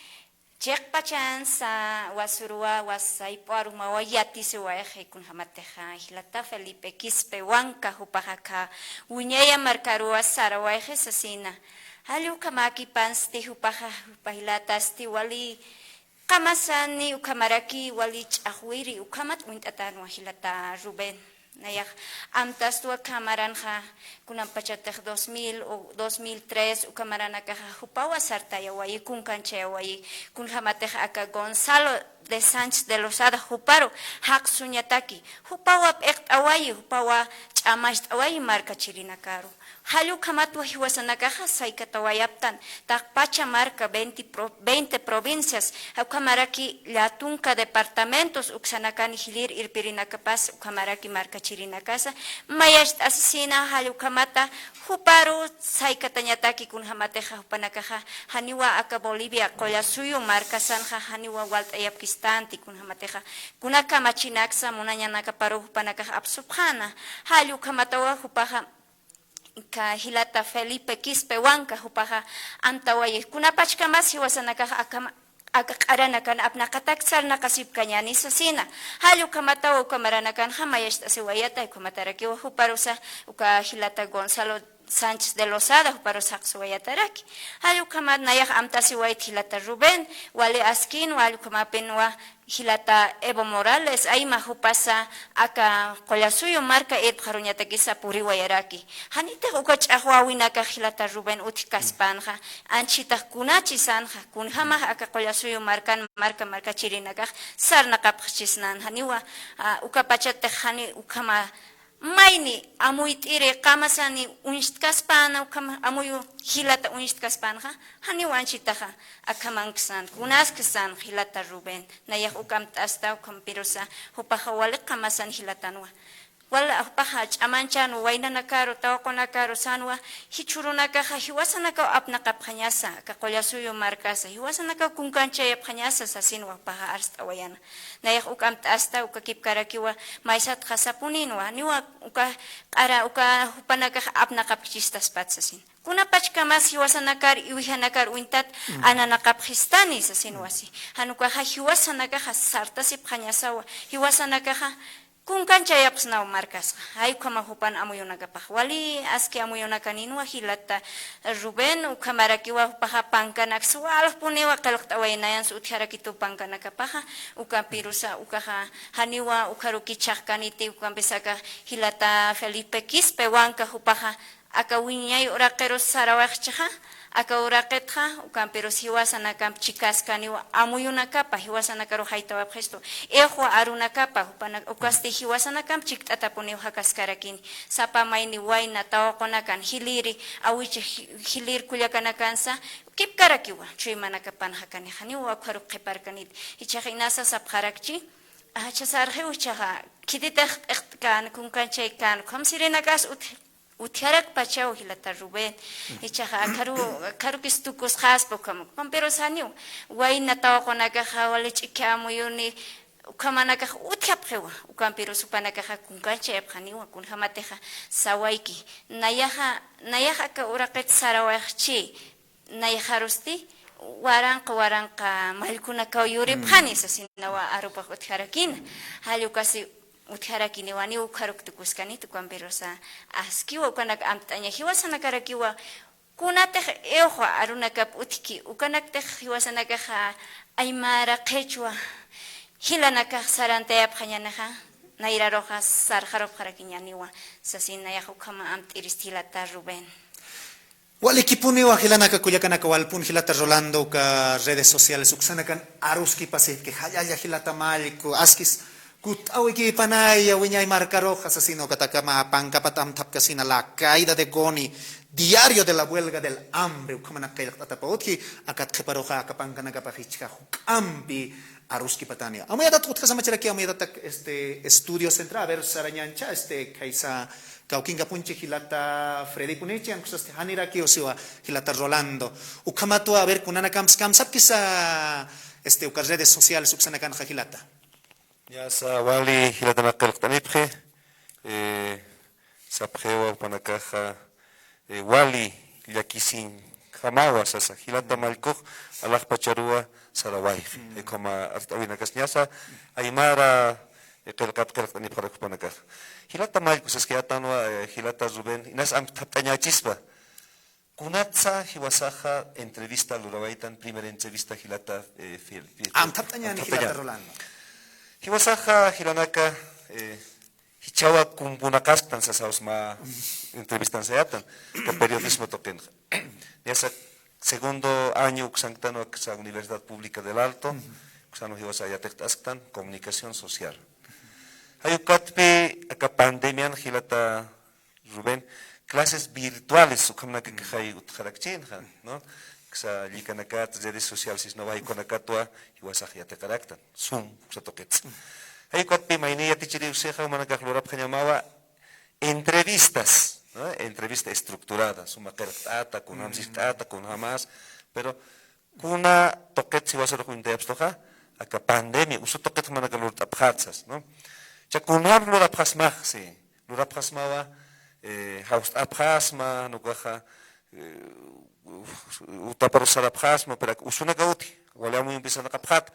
chiqpachansa, wasuruwa, wasayp'u arumawa yatisiwayxi, kunjamatixa, jilata Felipe Quispe Huanca, jupaxa aka, wiñaya markaruwa sarawayxi sasina. Jall ukhamakipansti jupaxa, jupa jilatasti wali qamasani ukhamaraki wali ch'axwiri ukhamat uñt'atänwa jilata Rubén. Nayax amtastwa ukhamaranxa kunampachatix dos mil o dos mil tres ukhamaranakaxa jupawa sartayawayi, kunkanchayawayi, kunjamatixa aka Gonzalo de Sánchez de Lozada juparu jaqsuñataki, jupawa p'iqt'awayi, jupawa ch'amacht'awayi markachirinakaru. Jall ukhamatwa jiwasanakaxa saykatawayaptan, taqpacha marka veinte pro-, veinte provincias, ukhamaraki llätunka departamentos, uksanakani jilïr irpirinakapas, ukhamaraki markachirinakasa, mayacht'asisina jall ukhamata, juparu saykatañataki kunjamatixa jupanakaxa, janiwa aka Bolivia qulla suyu markasanxa, janiwa walt'ayapkistanti kunjamatixa, kuna kamachinaksa munañanakaparu jupanakax apsupxäna, jall ukhamatawa jupaxa, Aka jilata Felipe Quispe Huanca jupaxa amtawayix. Kunapachkamas jiwasanakax akama-, aka q'aranakan apnaqatak sarnaqasipkañäni sasina. Jall ukhamataw uka maranakanxa mayacht'asiwayata, ukhamatarakiwa juparusa uka jilata Gonzalo Sánchez de Lozada, juparus jaqsuwayataraki. Jall ukhamat nayax amtasiwayt jilata Rubén, wali askinwa, jall ukhamapinwa jilata Evo Morales, ayma jupasa aka Qullasuyu marka irpxaruñatakisa puriwayaraki. Janitix uka ch'axwäwinakax jilata Rubén utjkaspanxa, anchitax kunachi sanxa, kunjamax aka Qullasuyu markan, marka markachirinakax sarnaqapxchisnan, janiwa, a, uka pachatix jani ukhama mayni amuyt'iri qamasani uñstkaspana, ukhama amuyu jilata uñstkaspanaxa, janiw anchitaxa, akhamanksnan, kunasksan jilata Rubén, nayax uk amt'asta, ukhampirusa, jupaxa wali qamasan jilatanwa. Wal jupaxa ch'amanchanwa, waynanakaru, tawaqunakaru sanwa, jichhürunakaxa, jiwasanakaw apnaqapxañasa, aka Qullasuyu markasa, jiwasanakaw kunkanchayapxañasa, sasinwa jupaxa arst'awayana. Nayax uk amt'asta, uka kipkarakiwa, maysatxa sapuninwa, niwa uka q'ara, uka jupanakax apnaqapkchistaspat sasin. Kunapachkamas jiwasanakar, iwijanakar uñtat, ananaqapxistani sasinwasi. Jan ukaxa jiwasanakaxa sartasipxañasawa, jiwasanakaxa kunkanchayapxsnaw markasxa. Jay ukhama jupan amuyunakapax. Wali aski amuyunakaninwa jilata Rubén, ukhamarakiwa jupaxa pankanaksa walxpuniwa qillqt'awaynayansa utjarakituw pankanakapaxa, ukampirusa, ukaxa, janiwa, ukharukichhaxkaniti, ukampisaka jilata Felipe Quispe Huanca jupaxa, aka wiñay uraqirus sarawayxchixa, aka uraqitxa, ukampirus jiwasanakamp chikaskaniwa amuyunakapa, jiwasanakaru jaytawapxistu, iqwa arunakapa, jupana-, ukasti jiwasanakamp chikt'atapuniw jakaskarakini, sapa mayni wayna tawaqunakan, jiliri, awichi ji-, jilir kullakanakansa, kipkarakiwa, chuymanakapan jakanixa, niwa ukharuk qhiparkanit, jichhax inasa sapxarakchi, acha sarxiw jichhaxa, khititix p'iqt'kan, kunkanchaykan, ukham sirinakas ut-, utjarakpachaw jilata Rubén. Ichaxa akharu, akharukis tukusxaspa ukham, ukham, pero saniw, wayna tawaqunakaxa wali ch'ikhi amuyuni, ukhamanakax utjapxiwa, ukham, pero jupanakaxa kunkanchayapxaniwa, kunjamatixa sawayki. Nayaxa, nayaxa aka uraqit sarawayxchi, nayxarusti, waranqa, waranqa mallkunakaw yuripxani, sasinawa arupax utjarakina. Jall ukasi utjarakiniwani, ukharuk tukuskanit, ukampirusa askiwa, ukanak amt'aña, jiwasanakarakiwa, kunatix iqwa arunakap utjki, ukanaktix jiwasanakaxa aymara qhichwa jilanakax sarantayapxañänixa, nayraruxa sarxarupxarakiñäniwa, sasin nayax ukhama amt'irist jilata Rubén. Walikipuniwa jilanaka kullakanaka, walpun jilata Rolando, uka redes sociales uksanakan aruskipasipki, jallalla jilata Mallku, askis kutt'awikipanaya wiñay markaruxa, sasina ukatakama pankapat amthapkasina, la caída de Goni, diario de la huelga del hambre, ukhamanak qillqt'atapaw utji, akat qhiparuxa aka pankanakapax jichha juk'ampi aruskipatani. Amuyatat utjasamachiraki, amuyatatak, este, estudio central, a ver, sarañancha, este, khaysa kawkinkapunchi jilata Freddy punichi, ankusasti janirakiw siwa jilata Rolando. Ukhamatwa, a ver, kunanakamps kamsapkisa, este, uka redes sociales uksanakanxa jilata. Ñasa wali jilatanak qillqt'anipxi, eh, sapxiwa jupanakaxa, eh, wali llakisiñjamawa sasa, jilata Mallkux alaxpacharuwa sarawayxi. Ukhama arst'awinakas ñasa aymara, eh, qillqat qillqt'anipxarak jupanakaxa. Jilata Mallku, saskayätanwa, eh, jilata Rubén, inas amthapt'añächispa. Kunatsa jiwasaxa entrevista lurawaytan, primera entrevista jilata, eh, Fidel, Fidel. Amthapt'añäni jilata Rolando. Jiwasaxa jilanaka, eh, jichhawa kumpunakasktan sasaw mä entrevistan sayätan, aka periodismo tuqinxa. Ñasa segundo año uksanktan, aksa Universidad Pública del Alto, uksanwa jiwasa yatiqt'asktan, comunicación social. Jay ukatpi, aka pandemian jilata Rubén, clases virtuales, ukhamnak kajay utjarakchinxa, ¿no? Aksa llikanakat, redes sociales, sisnawa jay ukanakatwa, jiwasax yatiqaraktan, Zoom, uksa tuqits. Jay ukatpi mayni yatichiriw sixa, jumanakax lurapxañamawa, entrevistas, ¿no? Entrevista estructurada, suma qillqt'ata, kunjam sist'ata, kunjamas, pero kuna tuqit jiwasarux uñtayapxtuxa, aka pandemia, usu tuqit jumanakax lurt'apxätsas, ¿no? Cha kunjam lurapxasmax, sí. Lurapxasmawa, eh, jawst'apxasma, jan ukaxa, eh, utaparu sarapxasma, pero usunakaw utji, wali amuyumpi sarnaqapxäta.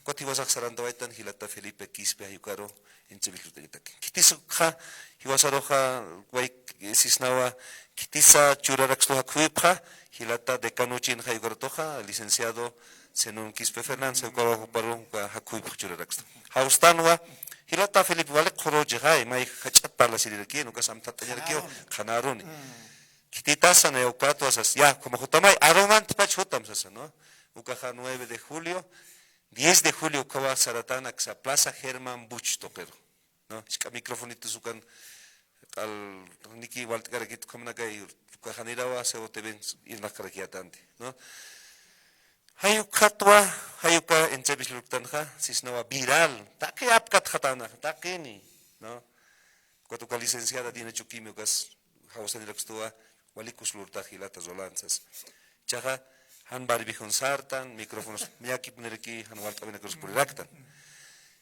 Ukat jiwasax sarantawaytan jilata Felipe Quispe, jay ukaru entrevistatakitak. Khitis ukxa, jiwasaruxa, way, eh, sisnawa, khitisa churarakstu jakhuypxa, jilata decano chin jay ukarutuxa, licenciado Zenón Quispe Fernández, jay ukaru juparu, uka jakhuypxa churarakstu. Jawstanwa, jilata Felipe, wali qhuruchixay, may jach'at parlasirirakïn, ukas amthatt'añarakiw, qhanaruni. Qhanaruni. Khititasa, naya ukatwa sasa, ya, como jutamay, arumantpach jutam sasa, ¿no? Ukaxa nueve de julio, diez de julio ukhawa saratän aksa Plaza Germán Busch tuqiru, ¿no? Jisk'a microfonitos ukan, q'al, niki walt'karakit ukhamanakay, ukaxa janirawa, C O T V irnaqkarakiyätanti, ¿no? Jay ukatwa, jay uka entrevista lurktanxa, sisnawa viral, taqi apkatxatäna, taqini, ¿no? Ukat uka licenciada Dina Chuquime ukas jawsanirakistuwa, wali kus lurtax jilata Roland sasa. Jichhaxa, jan barbijón sartan, micrófonos ñakipuniraki, jan walt'awinakarus puriraktan.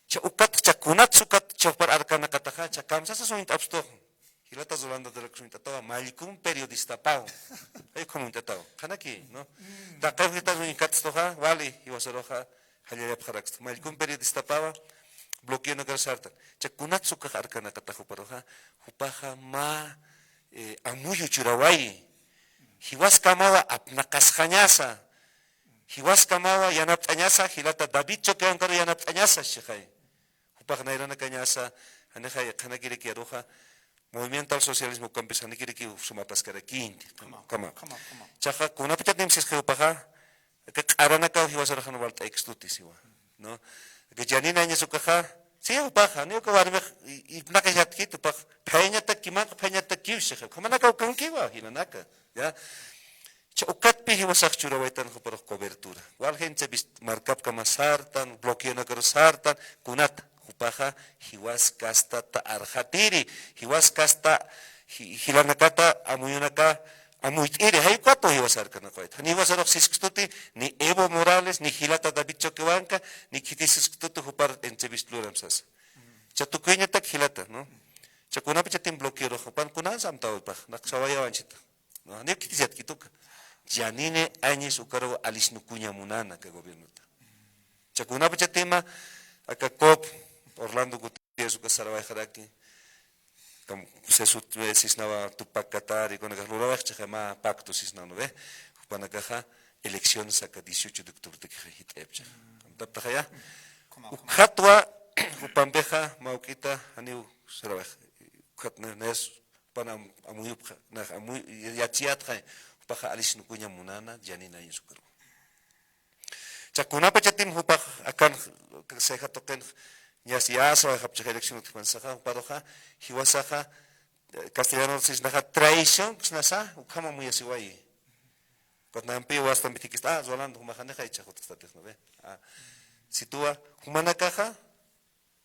Jichha ukat, jichha kunatsa ukat, jichha jupar arkanakataxa, jichha kamsasas uñt'apxtu. Jilata Rolandotarakus uñt'atawa, mallkum periodistapaw. Jay ukham uñt'atawa. Qhanaki, ¿no? Taqi jitas uñkatstuxa, wali, jiwasaruxa, jallallapxarakstu. Mallkum periodistapawa, bloqueonakar sartan. Jichha kunatsa ukax arkanakatax juparuxa, jupaxa mä, eh, amuyu churawayi. Jiwaskamawa apnaqasxañasa. Jiwaskamawa yanapt'añasa, jilata David Choquehuancaru yanapt'añasa, sixay. Jupax nayranakañasa, janixay qhanakiraki aruxa, movimiento al socialismo ukampis janikiraki sumapaskarakïnti. Ukhama, ukhama. Ukhama, ukhama. Jichhaxa, kunapachatï sisxa jupaxa, aka q'aranakaw jiwasaruxa jan walt'aykistuti siwa, ¿no? Aka Janine Áñez ukaxa, sí, jupaxa, janiw aka warmix, i-, ipnaqayatkit, jupax, phayañatakkimanqa, phayañatakkiw sixa, ukhamanakaw ukankiwa, jilanaka, ¿ya? Jichha ukatpï jiwasax churawaytan juparux cobertura. Walja entrevista markapkama sartan, bloqueonakarus sartan, kunat, jupaxa jiwas kasta arxatiri, jiwas kasta ji-, jilanakata amuyunaka amuyt'iri, jay ukatwa jiwas arkanakawayta. Jan jiwasarux siskstuti, ni Evo Morales, ni jilata David Choquehuanca, ni khitis siskstuti jupar entrevista luram sasa. Jichha tukuyañatak jilata, ¿no? Jichha kunapachatï bloqueorux, jupan kunans amtäwipax, naq sawayaw anchhita. ¿No? Janiw khitis yatkitu uka. Janine Áñez ukaruw alisnukuña munana aka gobiernota. Jichha kunapachatï aka COP, Orlando Gutiérrez uka sarawayxaraki, kam, sesut, eh, sisnawa Tupac Katari, kunakax lurawayxchi mä pacto sisnawa, ¿no ve? Jupanakaxa elecciones aka dieciocho de octubretakixa jit'ayapxchi. Amtapxtaya. Ukhatwa, jupampixa, mä juk'ita, janiw sarawayx. Ukhat na, na es Jupan am-, amuyupxa, nax amuy-, ya-, yatiyätxa, jupaxa alisnukuña munana, Janine Áñez ukaru. Jichha kunapachatï jupax akan, Ceja tuqin, ñas yasa, japchix elección utjpan saxa, juparuxa, jiwasaxa, eh, castellano sisnaxa, traición, sisnasa, ukham amuyasiwayi. Ukat nampiw wastan bitikista, ah, Rolando, jumax janixay jichhax utjkstatix, ¿no ve? Ah, situwa, jumanakaxa,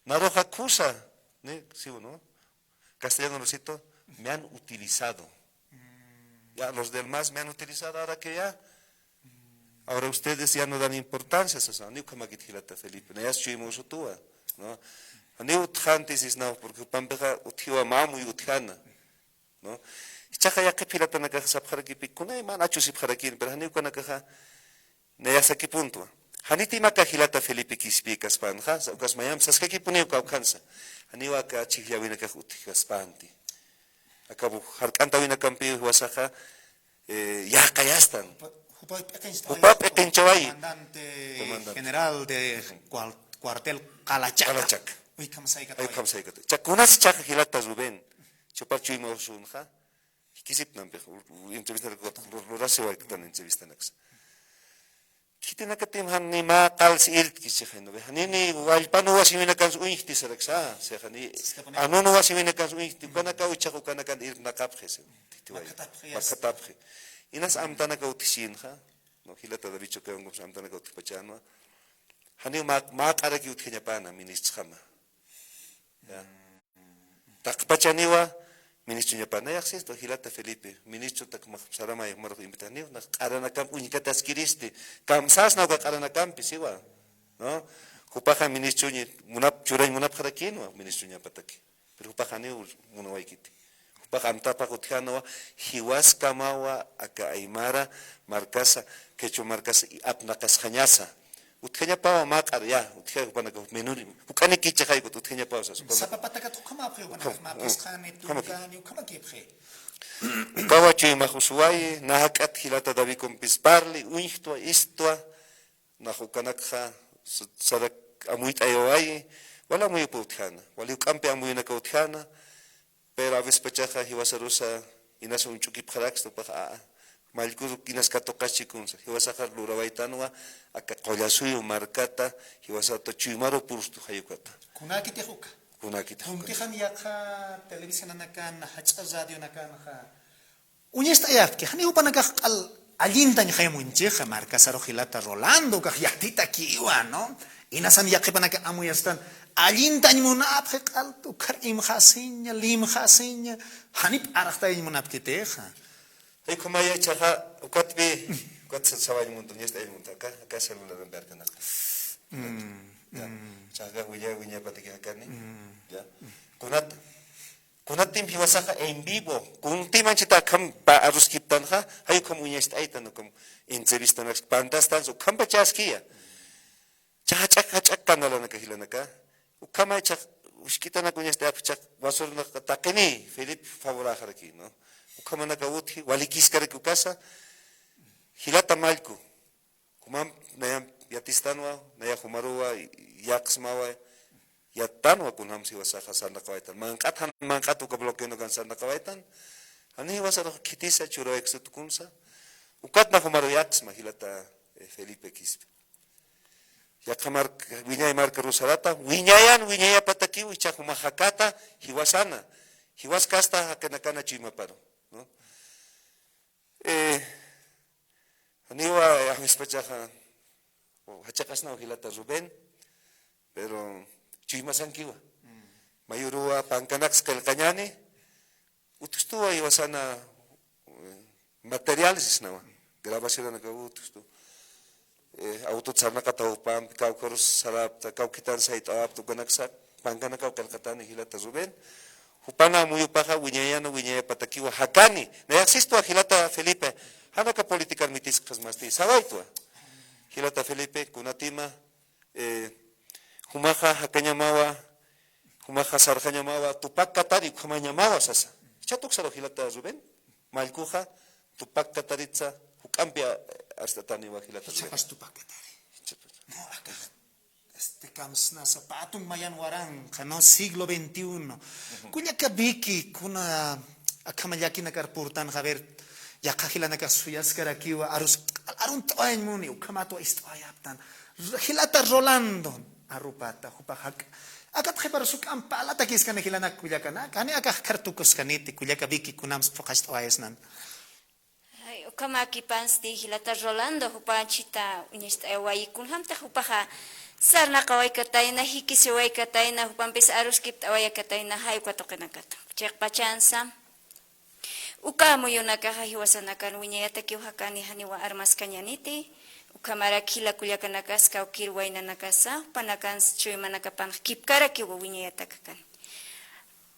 Naruxa khusa, ¿no? Sí, ¿no? Castellano, Rosito, me han utilizado. Ya, los demás me han utilizado, ahora que ya, ahora ustedes ya no dan importancia, sasa, janiw ukhamakit jilata Felipe, nayas chuyma usutuwa, ¿no? Janiw utjänti sisnaw, porque jupampixa utjiwa mä amuyu utjäna, ¿no? Jichhaxa yaqhip jilatanakax sapxarakipï, kunay mä achusipxarakïn, pero janiw ukanakaxa, Nayasaki punto. Janiti mä aka jilata Felipe Quispikaspanxa, sa-, ukas mayamp saskakipuniw kawkhansa. Janiw aka chhijllawinakax utjkaspänti. Aka bu-, jark'antawinakampiw jiwasaxa, eh, yäqayastan. Jupa, jupa p'iqinchaway. Jupa p'iqinchaway. Comandante, comandante general de cuar-, cuartel Qalachaka. Qalachaka. Uy, kamsaykata. Ay, kamsaykata. Jichha kunas jichhaxa jilata Rubén. Jichhapar chuyma usunxa. Jikisipnampix, u-, u-, entrevista lur-, lur-, lurasiwaytan entrevistanaksa. Khitinakatim jan ni mä qals irtki sixay, ¿no ve? Jani ni wallpan uwasiwinakans uñjti saraksa, sixay ni anun uwasiwinakans uñjti, ukanakaw jichhax ukanakan irpnaqapxi, sixay. Makhatapxi. Makhatapxi. Inas amtanakaw utjchinxa, ¿no? Jilata David Choquehuancax amtanakaw utjpachänwa. Janiw mä, mä q'araki utjañapäna, ministrjama. Ya. Taqpachaniwa, ministruñapäna, nayax sistu, jilata Felipe, ministru tak max saramay, jumarux invitaniw, nax q'aranakamp uñkataskiristi, kamsasna uka q'aranakampi, siwa, ¿no? Jupaxa ministruñi, munap-, churañ munapxarakïnwa, ministruñapataki. Pero jupax janiw munawaykiti. Pax amtapax utjänwa, jiwaskamawa aka aymara markasa, quechua markasa apnaqasxañasa. Utjañapawa maq'ar, ya, utjay jupanaka menor, juk'anikichaxa, utjañapawa sasa. Sapa patakat ukhamapxi, jupanaka map'isqani, tunkani, ukhamakipxi. Ukawa chuymax usuwayi, na jak'at jilata Davidkumpis parli, uñjtwa, istwa, nax ukanakxa, s-, sarak amuyt'ayawayi, wali amuyupa utjäna, wali juk'ampi amuyunaka utjäna, pero a veces pachaxa jiwasarusa inasa uñch'ukipxaraksta, upax a, mallkuru inas katuqaschi kunsa, jiwasaxar lurawaytanwa, aka Qullasuyu markata, jiwasata chuymaru purstu jayukata. Kunakitix uka. Kunakitix uka. Kuntixan yaqha televisionanakan, jach'a radionakanxa, uñast'ayapki, jani jupanakax q'al allintañxay munchixa, markasarux jilata Rolando, ukax yatitakiwa, ¿no? Inasan yaqhipanaka amuyastan, allintañ munapxi q'al, ukhar imxasiña, limxasiña, janip arxtayañ munapkitixa. Jay ukhamaya ichhaxa, ukatpi, ukat sa-, sawañ munta, uñast'ayañ munta, aka, aka celular verkanakta. Mm, ya. Mm. Ichhaxa wiña, wiñapataki jakani. Mm. Ya. Kunat, Kunatim jiwasaxa en vivo, kuntimanchita akham pa aruskiptanxa, jay ukham uñast'aytan, ukham entrevistanak pantastansa, ukham pachaskiya. Cha jach'ak, jach'ak kanalanaka jilanaka. Ukhama cha uskitanak uñast'ayapxi cha wasurunaka taqini, Felipe favoraxaraki, ¿no? Ukhamanaka utji, walikiskaraki ukasa, jilata mallku. Jumam nayam yatistanwa, naya jumaruwa, yaqsmawa, yattanwa kunjams jiwasaxa sarnaqawaytan. Manq'at jan manq'at uka bloqueonakan sarnaqawaytan. Jani jiwasarux khitisa, churawaykusa tukunsa. Ukatna jumaru yaqsma jilata, eh, Felipe Quispe. Yaqha mark-, wiñay markaru sarata, wiñayan, wiñayapatakiw, ichha juma jakata, jiwasana. Jiwas kasta jakanakana chuymaparu, ¿no? Eh, janiwa, eh, awispachaxa, o, jachaqasnaw jilata Rubén, pero chuymasankiwa. Mayuruwa pankanaks qillqañani, utjstuwa jiwasana, eh, materiales sisnawa, grabacionanaka utjstu. Eh, autot sarnaqata jupampi, kawkharus sarapta, kawkhitan sayt'awapta, ukanaksa, pankanakaw qillqatani jilata Rubén. Jupana amuyupaxa, wiñayana, wiñayapatakiwa jakani. Nayax sistwa jilata Felipe, janaka politicar mitiskxasmasti, sawaytwa. Jilata Felipe, kunatima, eh, jumaxa jakañamawa, jumaxa sarxañamawa, Tupac Katari ukhamañamawa sasa. Jichhat uksaru jilata Rubén, mallkuxa, Tupac Kataritsa, juk'ampi a-, arst'ataniwa jilata Rubén. Jichhapas Tupac Katari. Jichhapas. No, aka, este, kamsnasa, patun mayan waranqa, ¿no? Siglo veintiuno. Kullaka Vicky, kuna akhama llakinakar purtanxa, a ver, yaqha jilanakax suyaskarakiwa, arus, arun t'awayañ muni, ukhamatwa ist'awayaptan. Jilata Rolando, arupata, jupa jak-, akat qhiparus juk'amp parlatakiskani jilanak kullakanaka, jani akax khar tukuskaniti, kullaka Vicky, kunams phuqhacht'awayasnan. Ay, ukhamäkipansti jilata Rolando, jupanchita uñacht'ayawayi, kunjamtix jupaxa sarnaqawaykatayna, jikisiwaykatayna, jupampis aruskipt'awayakatayna, jay uka tuqinakata. Chiqpachansa, uka amuyunakaxa jiwasanakan wiñayatakiw jakani janiwa armaskañaniti, ukhamarak jila kullakanakas kawkïr waynanakasa, jupanakans chuymanakapanx kipkarakiw wiñayatakakani.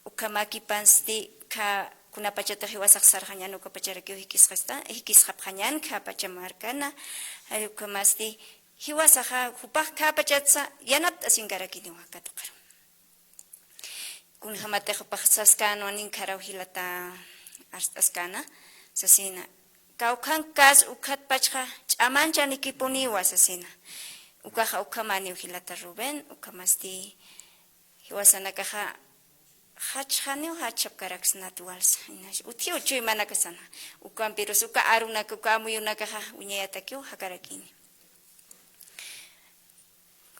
Ukhamäkipansti, kha kunapachatix jiwasax sarxañän ukapacharakiw jikisxasta, jikisxapxañän kha pacha markana, jay ukhamasti, jiwasaxa jupax kha pachatsa yanapt'asinkarakiniwa katuqaru. Kunjamatix jupax saskänwa ninkharaw jilata arst'askäna, sasina, kawkhankas ukhatpachxa ch'amanchanikipuniwa sasina. Ukaxa ukhamäniw jilata Rubén, ukhamasti, jiwasanakaxa, jachxaniw jachapkaraksnat walsa, inas, utjiw chuymanakasana. Ukampirus uka arunak, uka amuyunakaxa, wiñayatakiw jakarakini.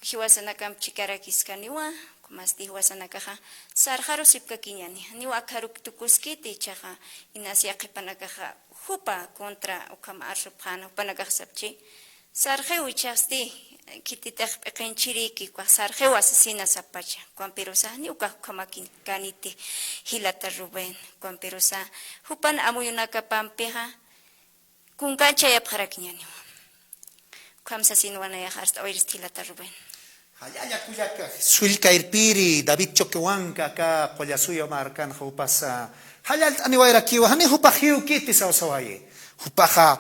Jiwasanakamp chikarakiskaniwa, ukhamasti jiwasanakaxa, sarxarusipkakiñäni. Janiw akharuk tukuskiti, ichaxa, inas yaqhipanakaxa, jupa contra ukham arsupxäna, jupanakax sapchi, sarxiw ichhasti, khititix p'iqinchiriki, ukax sarxiwa sasina sapacha. Ukampirusa, ni ukax ukhamakin kaniti jilata Rubén. Ukampirusa, jupan amuyunakapampixa, kunkanchayapxarakiñäniwa. Ukham sasinwa nayax arst'awayirist jilata Rubén. Jallalla kullaka, sullka irpiri, David Choquehuanca, aka Qullasuyu markanxa jupasa, Qallallt'aniwayrakiwa, jani jupax jiwkiti sawsawayi. Jupaxa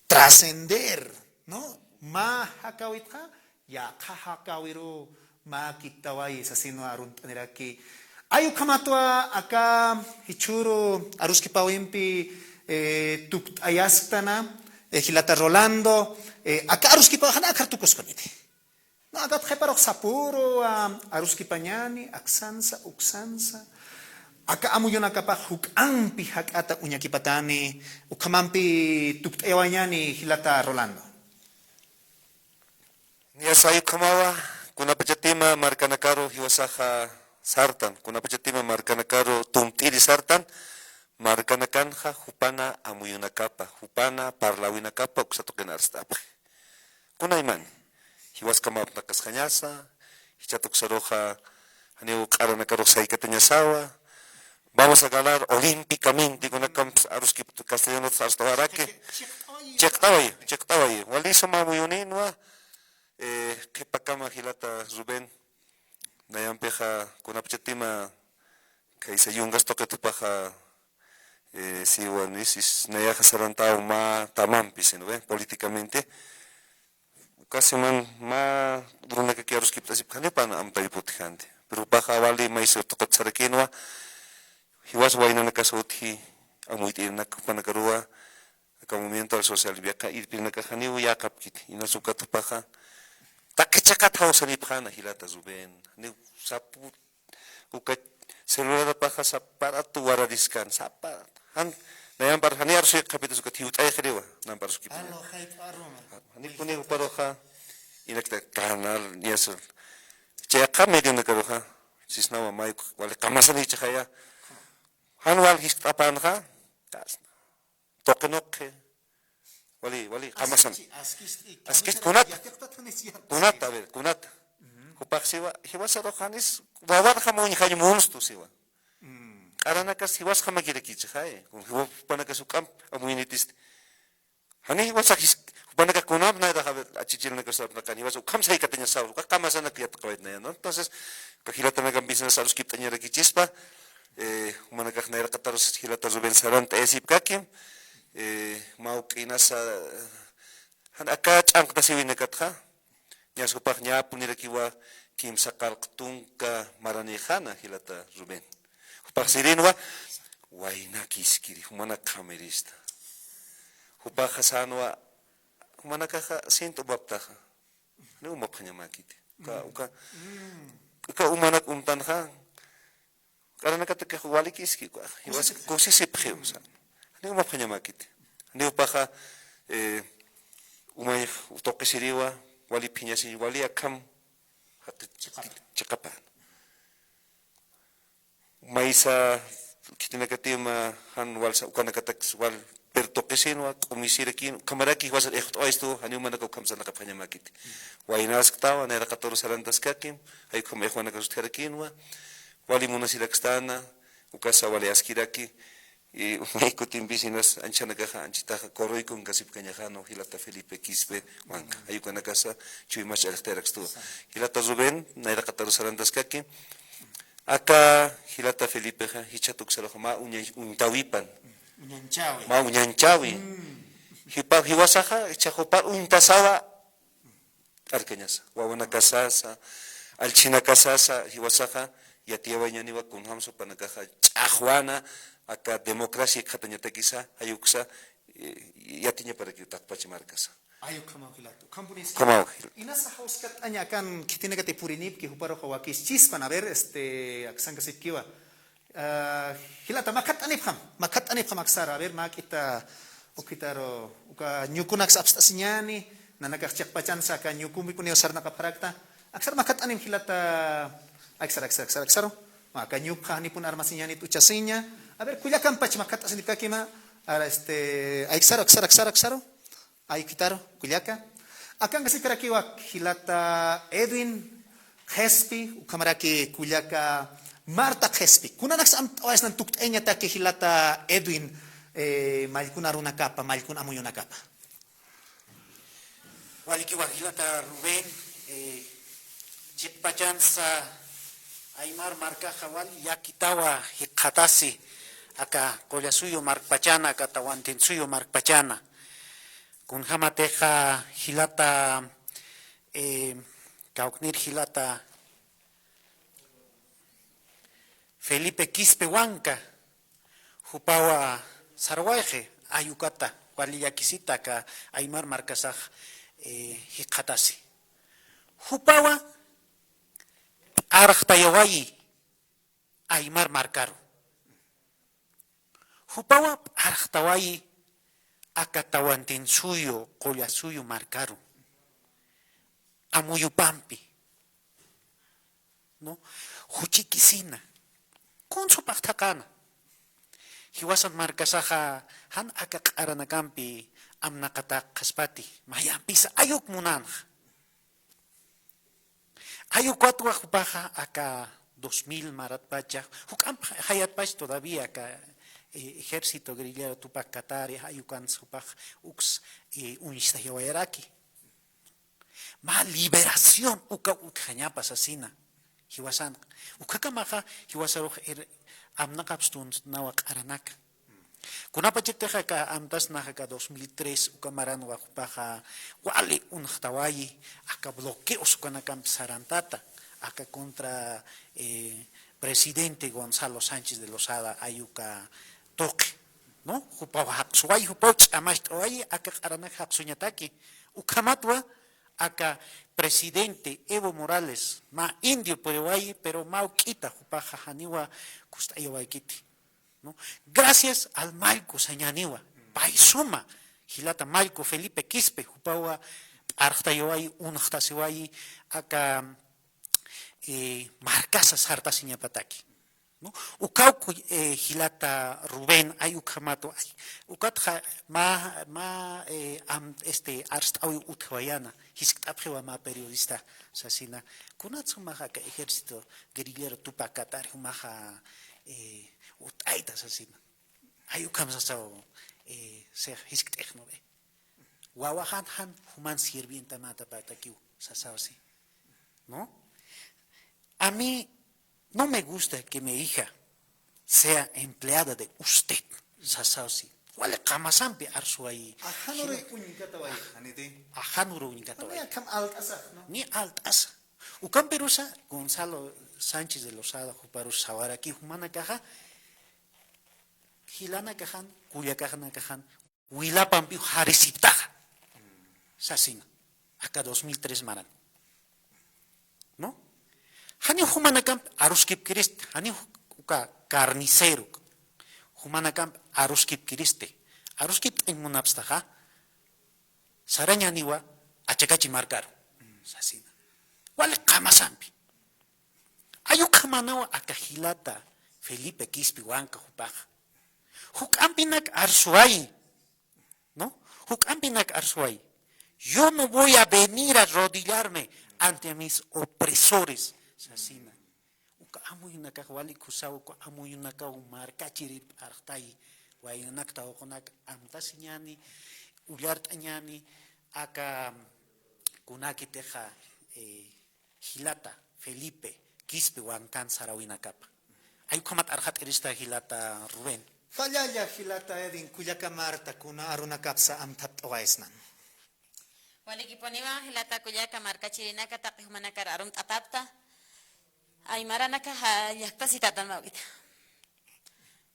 trascender, ¿no? Mä jakawitxa, yaqha jakawiru mä kitawayi sasinwa arunt'aniraki. Ay ukhamatwa aka jichhüru aruskipawimpi, eh, tukt'ayasktana, eh, jilata Rolando, eh, aka aruskipaw jani akhar tukuskuniti. No, akat qhiparux sapüru, ah, aruskipañäni, aksansa, uksansa. Aka amuyunakapax juk'ampi jak'ata uñakipatani, ukhamampi tukt'ayawañäni jilata Rolando. Niyasa ukhamawa, kunapachatima markanakaru jiwasaxa sartan, kunapachatima markanakaru tumt'iri sartan, markanakanxa jupana amuyunakapa, jupana parlawinakapa uksa tuqin arst'apxi. Kunaymani, jiwaskama apnaqasxañasa, jichhat uksaruxa, janiw q'aranakarux saykatañasawa, vamos a ganar olímpicamente, kunakamps aruskiptu, castellanotsa arst'awaraki. Chiqt'awayi, chiqt'awayi, wali suma amuyuninwa, eh, qhipakama jilata Rubén, nayampixa kunapachatima, kaysa yungas tuqit jupaxa, eh, siwa nisis, nayaxa sarantaw mä tamampi, sino, ve, políticamente. Casi man, mä urunakaki aruskipt'asipxani, pana amtawiputixanti. Pero jupaxa wali maysa tuqit sarakinwa, jiwas waynanakas utji, amuyt'irinak jupanakaruwa, aka movimiento al social, viaqa irpirinakax janiw yäqapkiti, inas ukat jupaxa, taqi chiqat jawsanipxäna jilata Rubén, janiw sapu, uka celularapaxa saparatu warariskan, saparatu. Jan, nayampar, jani arsuy qhapitasa ukat jiwt'ayxiriwa, nampar aruskipt'aña. Alo, jayp'aruma. Jani kuni juparuxa, inakta canal, niyasul. Chayqa medionakaruxa, sisnawa mayuk, wali qamasan jichhaxaya. Jan wal jiskt'apanxa, tuqinuqi. Wali, wali, qamasan. Askisti, askisti, askisti, kunat. Yatiqtat janis yatiqti. Kunat, a ver, kunat. Jupax siwa, jiwasarux janis, wawarjama uñjañ munstu siwa. Q'aranakas jiwasjamakirakichixay. Kun jiwa, jupanakas juk'amp amuyinitisti. Jani jiwasax jis, jupanakax kunamp nayrax, a ver, achichilanakas apnaqan, jiwas ukham saykatañasaw, uka qamasanak yatiqawayt naya, ¿no? Entonces, uka jilatanakampisanas aruskipt'añarakichispa, eh, jumanakax nayraqatarus jilata Rubén sarant'ayasipkakim, eh, mä juk'inasa, jan aka ch'anqtasiwinakatxa, ñas jupax ñäpunirakiwa kimsa qallq tunka maranïxana jilata Rubén. Jupax sirinwa, waynakiskiri, jumanak qhamirista. Jupaxa sänwa, jumanakaxa sint'upaptaxa. Ni umapxañamäkiti. Uka, uka, uka umanak umtanxa, q'aranakataki walikiski, jiwas kusisipxiw, o sea, ni umapxañamäkiti. Ni jupaxa, eh, umay tuqisiriwa, wali phiñasiñ, wali akham, jaqi, chiqapan. Maysa khitinakatim, ah, jan walsa ukanakatak wal, pero tuqisinwa, k'umisirakin, ukhamaraki jiwasa ixt'awaystu, janiw jumanaka ukham sarnaqapxañamäkiti. Waynasktawa, nayraqatarus sarantaskakim, jay ukham ixwanakax utjarakinwa, wali munasirakstana, ukasa wali askiraki, y umay kutimpis inas anchhanakaxa, anchitaxa, corroy kunkasipkañaxäna, jilata Felipe Quispe Huanca. Jay ukanakasa, chuymach ch'allxtayarakistu. Jilata Rubén, nayraqatarus sarantaskakim, aka jilata Felipexa, jichhat uksaruxa mä uña-, uñtawipan. Uñanchawi. Mä uñanchawi. Jipa-, jiwasaxa, jichha jupar uñtasawa, arkañasa. Wawanakasasa, allchhinakasasa, jiwasaxa, yatiyawayañäniwa kunjamsa jupanakaxa, ch'axwana, aka democracia jikxatañatakisa, jay uksa, eh, yatiñaparakiw taqpach markasa. Ay, ukhamaw jilata. Ukhampuniski. Ukhamaw jilata. Inasa jawskataña akan khitinakati purinipki, juparuxa wakischispan, a ver, este, aksankasipkiwa. Ah, jilata, makhatt'anipxam, makhatt'anipxam aksar, a ver, mä k'ita, ukhitaru, uka ñukunaks apst'asiñäni, nanakax chiqpachansa aka ñukumpipuniw sarnaqapxarakta. Aksar makhatt'anim jilata, aksar, aksar, aksar, aksaru. Mä aka ñukxa janipun armasiñäni t'uchasiña. A ver, kullakampach makhatt'asinipkakima, ara, este, aksar, aksar, aksar, aksaru. Ay, ukhitaru, kullaka. Akankasipkarakiwa jilata Edwin Qhespi, ukhamaraki kullaka Marta Qhespi. Kunanaksa amtawayasnan tukt'ayañataki jilata Edwin, eh, mallkun arunakapa, mallkun amuyunakapa. Walikiwa jilata Rubén, eh, chiqpachansa aymar markaxa wal yakitawa jikxatasi, Aka Qullasuyu markpachana, aka Tawantinsuyu markpachana. Kunjamatixa jilata, eh, kawknir jilata Felipe Quispe Huanca, jupawa sarwayxi, ay ukata, wali llakisita aka aymar markasax, eh, jikxatasi. Jupawa p'arxtayawayi aymar markaru. Jupawa p'arxtawayi aka Tawantinsuyu, Qullasuyu markaru. Amuyupampi. ¿No? Juchikisina. Kunsupax thaqana. Jiwasan markasaxa jan aka q'aranakampi amnaqatäkaspati. Mayampisa ayuk munanxa. Ay ukatwa jupaxa aka dos mil maratpacha, juk'amp jayatpach todavía aka, eh, Ejército Guerrillero Tupac Katari, ay ukansa jupax uks, eh, uñstayawayaraki. Mä liberación uka utjañapa sasina. Jiwasan. Ukakamaxa jiwasarux ir amnaqapstunsnawa q'aranaka. Kunapachatix aka amtasnax aka dos mil tres uka maranwa jupaxa wali unxtawayi, aka bloqueos ukanakamp sarantata, aka contra, eh, presidente Gonzalo Sánchez de Lozada ay uka tuqi, ¿no? Jupaw jaqsuwayi, jupaw ch'amacht'awayi, aka q'aranak jaqsuñataki. Ukhamatwa aka presidente Evo Morales, mä indio puriwayi, pero mä uk'ita jupaxa janiwa kust'ayawaykiti. ¿No? Gracias al Mallku sañäniwa, pay suma, jilata Mallku Felipe Quispe, jupawa p'arxtayawayi, unxtasiwayi, aka, eh, markasa sartasiñapataki. ¿No? Ukawku, eh, jilata Rubén, ay ukhamatu, ay, ukatxa mä, mä, eh, am, este, arst'awi utjawayana, jiskt'apxiwa mä periodista, sasina, kunat sumaxa aka Ejército Guerrillero Tupac Katari jumaxa, eh, ut'ayta sasina. Ay ukham sasaw, eh, six jiskt'ix, ¿no ve? Wawaxan jan juman sirvientamätapatakiw sasaw si. ¿No? A mí no me gusta que mi hija sea empleada de usted, sasaw si. Wali qamasampi arsuwayi. Ajanuru uñkatawayi, janiti. Ajanuru uñkatawayi. Ni akham alt'asax, ¿no? Ni alt'asa. Ukampirusa Gonzalo Sánchez de Lozada juparus sawaraki jumanakaxa, jilanakaxan, kullakaxnakaxan, wilapampi jarisiptaxa, sasina, aka dos mil tres maran. ¿No? Janiw jumanakamp aruskipkirista, janiw uka carnicero, jumanakamp aruskipkiriste, aruskipt'añ munapstaxa, sarañäniwa achakachi markaru, sasina. Wali qamasampi. Ay ukhamänawa aka jilata Felipe Quispe Huanca jupaxa. Juk'ampinak arsuwayi, ¿no? Juk'ampinak arsuwayi. Yo no voy a venir a arrodillarme ante mis opresores, sasina. Uka amuyunakax wali khusaw, uka amuyunakaw markachirir p'arxtayi, waynanakta uqunak amtasiñäni, ullart'añäni, aka kunakitixa, eh, jilata Felipe Quispe Huancan saräwinakapa. Ay ukhamat arxat'irista jilata Rubén. Jallalla jilata Edwin, kullaka Marta, kuna arunakapsa amthapt'awaysnan. Walikipuniwa jilata kullaka markachirinaka taqi jumanakar arumt'apapta. Aymaranakaxa llaktasitatan mawk'ita.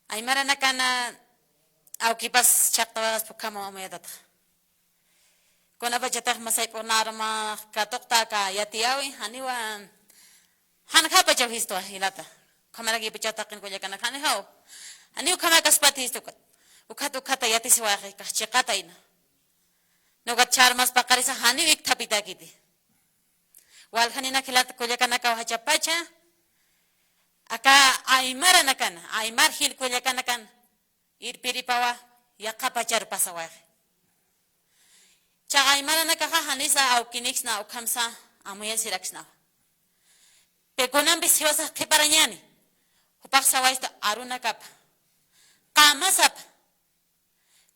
Aymaranakana awkipas chhaqtawaxaspa ukhamaw amuyatataxa. Kunapachatix masayp'una armax katuqta aka yatiyäwi, janiwa, janjapachaw jistwa jilata. Ukhamaraki pachatax taqin kullakanak janijaw. Janiw ukhamakaspati jistu ukat. Ukat, ukata yatisiwaxi, kax chiqatayna. Nukat charmas paqarisa janiw ikthapitakiti. Waljanina jilata kullakanakaw jachapacha. Aka aymaranakana, aymar jil kullakanakana. Irpiripawa, yaqha pachar pasawaxi. Chaqa aymaranakaxa janisa awkiniksna ukhamsa amuyasiraksnawa. Pä kunampis jiwasax qhiparañäni. Jupax sawaysta arunakapa. Qamasapa.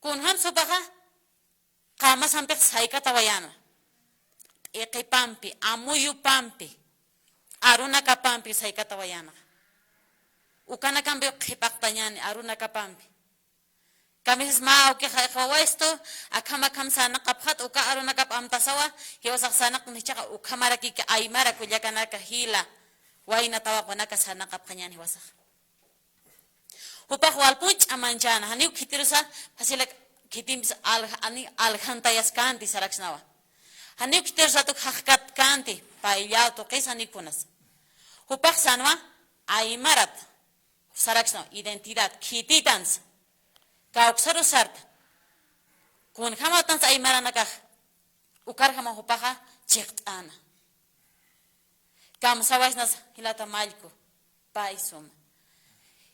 Kunjams jupaxa qamasampix saykatawayäna. P'iqipampi, amuyupampi, arunakapampi saykatawayäna. Ukanakampi qhipaqtañani arunakapampi. Kamisas mä awkixa iqwawa esto, akham akham sarnaqapxat uka arunakap amtasawa, jiwasax sarnaqni jichhaxa ukhamarakiki aymara kullakanaka jila, wayna tawaqunaka sarnaqapxañani jiwasax. Jupax walpun ch'amanchäna, janiw khitirusa, fasila khitimpis alja-, ani aljantayaskanti saraksnawa. Janiw khitirusatuk jaqkatkänti, payllaw tuqis janiw kunas. Jupax sanwa, aymarat, saraksnawa, identidad, khititansa. Kawksaru sarta. Kunjämawtansa aymaranakax. Ukarjama jupaxa chiqt'äna. Kamsawaysnas jilata Mallku, pay suma.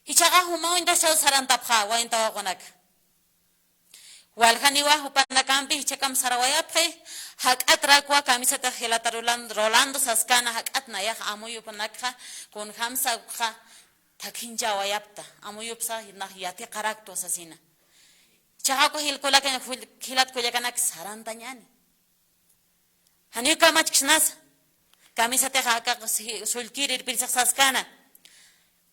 Jichhaxa juma uñtasaw sarantapxa, wayna tawaqunaka. Waljaniwa jupanakampi jichhakam sarawayapxi, jak'at rakwa kamisatix jilata Rolan-, Rolando saskana, jak'at nayax amuyupanakxa, kunjamsa ukxa thakhinchawayapta, amuyupsa nax yatiqaraktwa sasina. Jichhaxa uka jil kullaka-, jil-, jilat kullakanak sarantañani. Janiw kamachksnasa. Kamisatixa aka si-, sullkir irpirsiq saskana.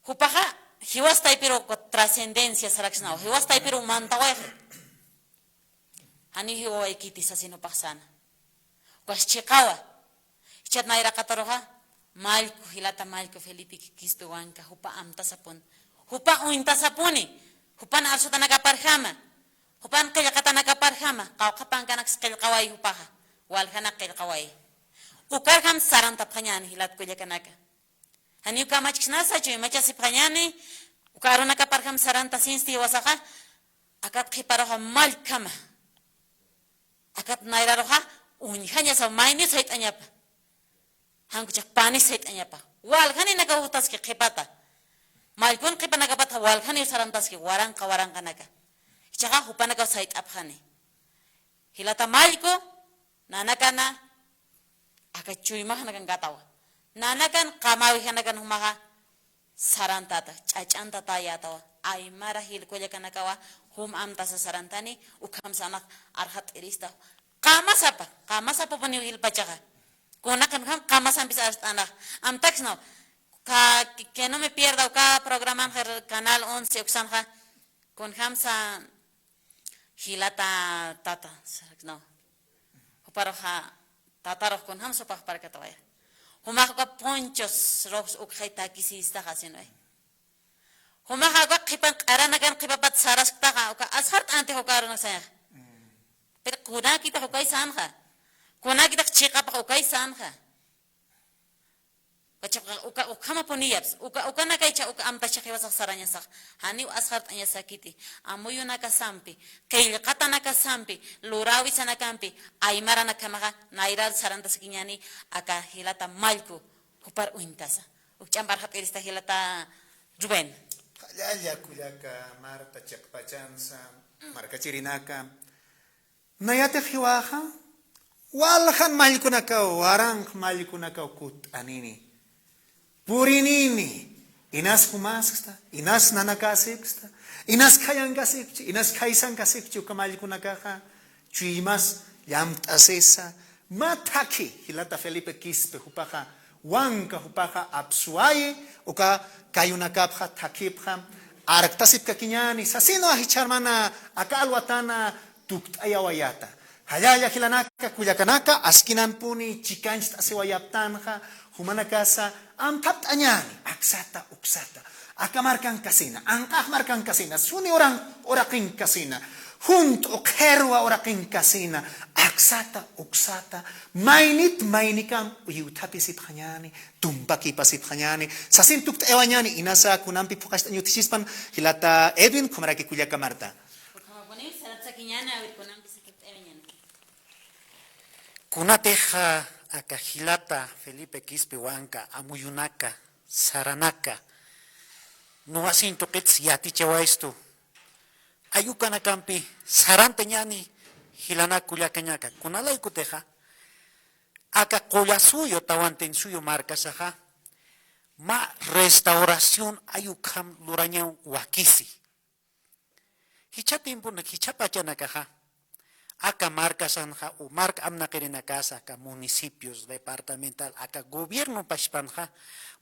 Jupaxa jiwas taypiru trascendencia saraksnawa. Jiwas taypiru mantawayxi. Janiw jiwawaykiti sasin jupax sana. Ukax chiqawa. Jichhat nayraqataruxa, Mallku, jilata Mallku Felipe Quispe Huanca, jupa amtasapun. Jupa uñtasapuni. Jupan arsutanakaparjama. Jupan qillqatanakaparjama, qawqha pankanaks qillqaway jupaxa, waljanak qillqaway. Ukarjam sarantapxañäni jilat kullakanaka. Janiw kamachksnasa, chuymachasipxañäni, uka arunakaparjam sarantasinsti jiwasaxa, akat qhiparuxa mallkama. Akat nayraruxa, uñjañasa, maynis sayt'añapa. Jankuchax panis sayt'añapa. Waljaninaka jutaski qhipata. Mallkun qhipanakapatxa waljaniw sarantaski waranqa waranqanaka. Jichhaxa jupanakaw sayt'apxani. Jilata Mallku, nanakana, aka chuymaxanakan katawa. Nanakan qamawijanakan jumaxa, sarantata, ch'ach'antatayätawa, aymara jil kullakanakawa, jum amtasa sarantani, ukham sanax arxat'irista. Qamasapa, qamasapapuniw jilpachaxa. Kunaqin ukham qamasampis arst'anax. Amtaksnaw, ka-, que no me pierda uka programanxa Canal once uksanxa, kunjamsa jilata tata, no. Juparuxa, tatarux kunjamsa jupax parkatawaya. Jumax uka ponchos rojos ukxay takisistaxa, sino, eh. Jumaxa uka qhipan q'aranakan qhipapat sarasktaxa, uka asxart'antix uka arunaksañaxa. Pero kunakitax ukay sanxa. Kunakitax chiqapax ukay sanxa. Uka, uka, ukhamapuniyaps, uka, ukanakaycha, uka amtachax jiwasax sarañasax. Janiw asxart'añasakiti, amuyunakasampi, qillqatanakasampi, luräwisanakampi, aymaranakhamaxa, nayrar sarantasakiñäni, aka jilata Mallku, jupar uñtasa. Ukch'amp arxat'irista jilata Rubén. Qallalla kullaka Marta chiqpachansa, markachirinaka. Nayatix jiwaxa, waljan mallkunakaw, waranq mallkunakaw kutt'anini. Purinini, inas jumasksta, inas nanakäsipksta, inas khayankasipkchi, inas khaysankasipkchi uka mallkunakaxa, chuymas llamt'asisa, mä thakhi, jilata Felipe Quispe jupaxa, Huanca jupaxa apsuwayi, uka kayunakapxa, thakhipxa, arktasipkakiñäni, sasinwa jichha hermana, aka alwatana tukt'ayawayata. Jallalla jilanaka, kullakanaka, askinanpuni chikancht'asiwayaptanxa, jumanakasa, amthapt'añäni, aksata, uksata, aka markankasina, anq'ax markankasina, suni uran-, uraqinkasina, junt'u qhirwa uraqinkasina, aksata, uksata, maynit maynikam uywthapisipxañäni, tumpakipasipxañäni, sasin tukt'ayawañäni, inasa kunampi phuqacht'añ utjchispan, jilata Edwin, ukhamaraki kullaka Marta. Ukhamapuniw saratsakiñäni, a ver, kunampi tukt'ayawañäni. Kunatix, ah, aka jilata Felipe Quispe Huanca, amuyunaka, saranaka, nuwasin tuqits yatichawaystu, ayukanakampi sarantañäni jilanak kullakañaka, kunalaykutixa, aka Qullasuyu, Tawantinsuyu markasaxa, mä restauración ayukham lurañan wakisi. Jichha tiemponak, jichha pachanakaxa, aka markasanxa u mark amnaqirinakasa aka municipios departamental aka gobierno pachpanxa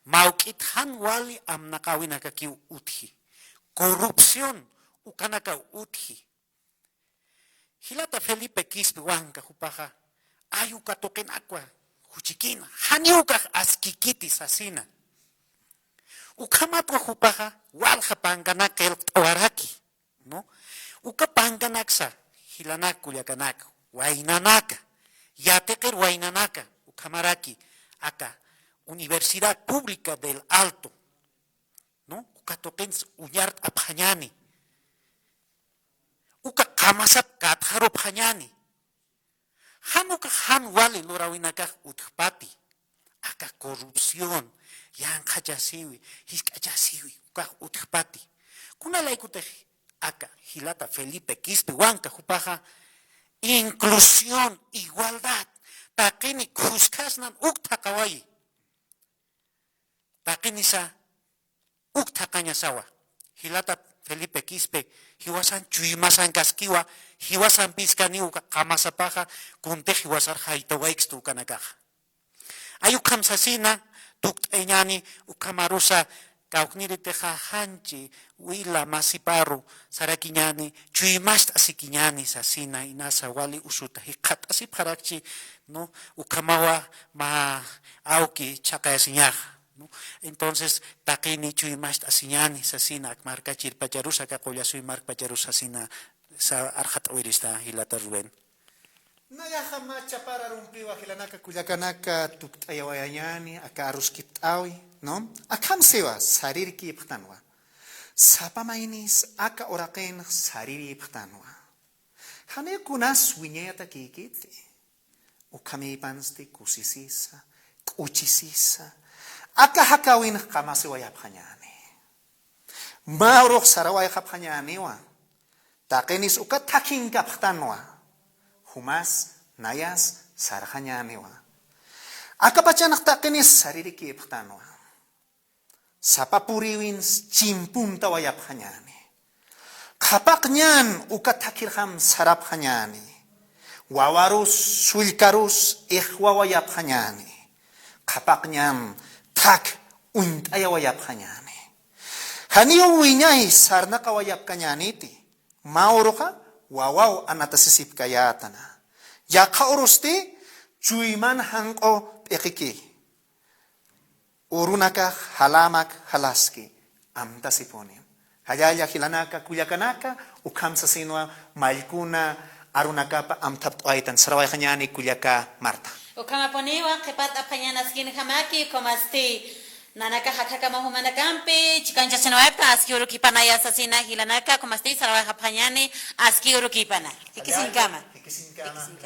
mawk'it jan wali amnaqawinakakiw utji. Corrupción ukanakaw utji. Jilata Felipe Quispe Huanca jupaxa, ay uka tuqinakwa juchikina, janiw ukax askikiti sasina. Ukhamatwa jupaxa walja pankanak qillqt'awaraki, ¿no? Uka pankanaksa jilanak kullakanaka, waynanaka, yatiqir waynanaka, ukhamaraki aka Universidad Pública del Alto, ¿no? Uka tuqinsa uñart'apxañäni. Uka qamasap katxarupxañäni. Jan ukax jan wali luräwinakax utjpati. Aka corrupción, yanqhachasiwi, jisk'achasiwi, ukax utjpati. Kunalaykutix aka jilata Felipe Quispe Huanca jupaxa inclusión, igualdad, taqini khuskasnan uk thaqawayi. Taqinisa uk thaqañasawa. Jilata Felipe Quispe, jiwasan chuymasankaskiwa, jiwasampis kaniw uka qamasapaxa, kuntix jiwasar jaytawaykistu ukanakaxa. Ay ukham sasina, tukt'ayañäni, ukhamarusa, kawkniritixa janchi, wila masiparu, sarakiñäni, chuymast'asikiñäni sasina, inasa wali usuta, jikxatt'asipxarakchi, ¿no? Ukhamawa mä awki chhaqayasiñaxa, ¿no? Entonces, taqini chuymast'asiñäni sasina, ak markachirpacharusa, aka Qullasuy markpacharusa sasina, sa arxat'awirista jilata Rubén. Nayaxa mä chapar arumpiwa jilanaka kullakanaka tukt'ayawayañäni, aka aruskipt'awi, ¿no? Akham siwa, saririkïpxtanwa. Sapa maynis aka uraqinx sarirïpxtanwa. Janiw kunas wiñayatakïkiti. Ukhamïpansti kusisisa, k'uchisisa. Aka jakäwinx qamasiwayapxañäni. Mä urux sarawayxapxañäniwa. Taqinis uka thakhinkapxtanwa. Jumas nayas sarxañäniwa. Akapachanx taqinis saririkïpxtanwa. Sapa puriwins chimpuntawayapxañäni. Qhapaqñan uka thakhirjam sarapxañäni. Wawarus, sullkarus ixwawayapxañäni. Qhapaqñan thak uñt'ayawayapxañäni. Janiw wiñay sarnaqawayapkañäniti. Mä uruxa wawaw anatasisipkayätana. Yaqha urusti chuyman janq'u p'iqiki. Urunakax jalamak jalaski amtasipuni. Jallalla jilanaka, kullakanaka, ukham sasinwa mallkuna arunakapa amthapt'awaytan. Sarawayxañäni kullaka Marta. Ukhamapuniwa, qhipart'apxañäni askinjamaki, ukhamasti nanakax akhakama jumanakampi chikanchasinwayapxta, aski urukïpanaya sasina jilanaka, ukhamasti sarawayxapxañäni aski urukïpana. Jikisiñkama. Jikisiñkama.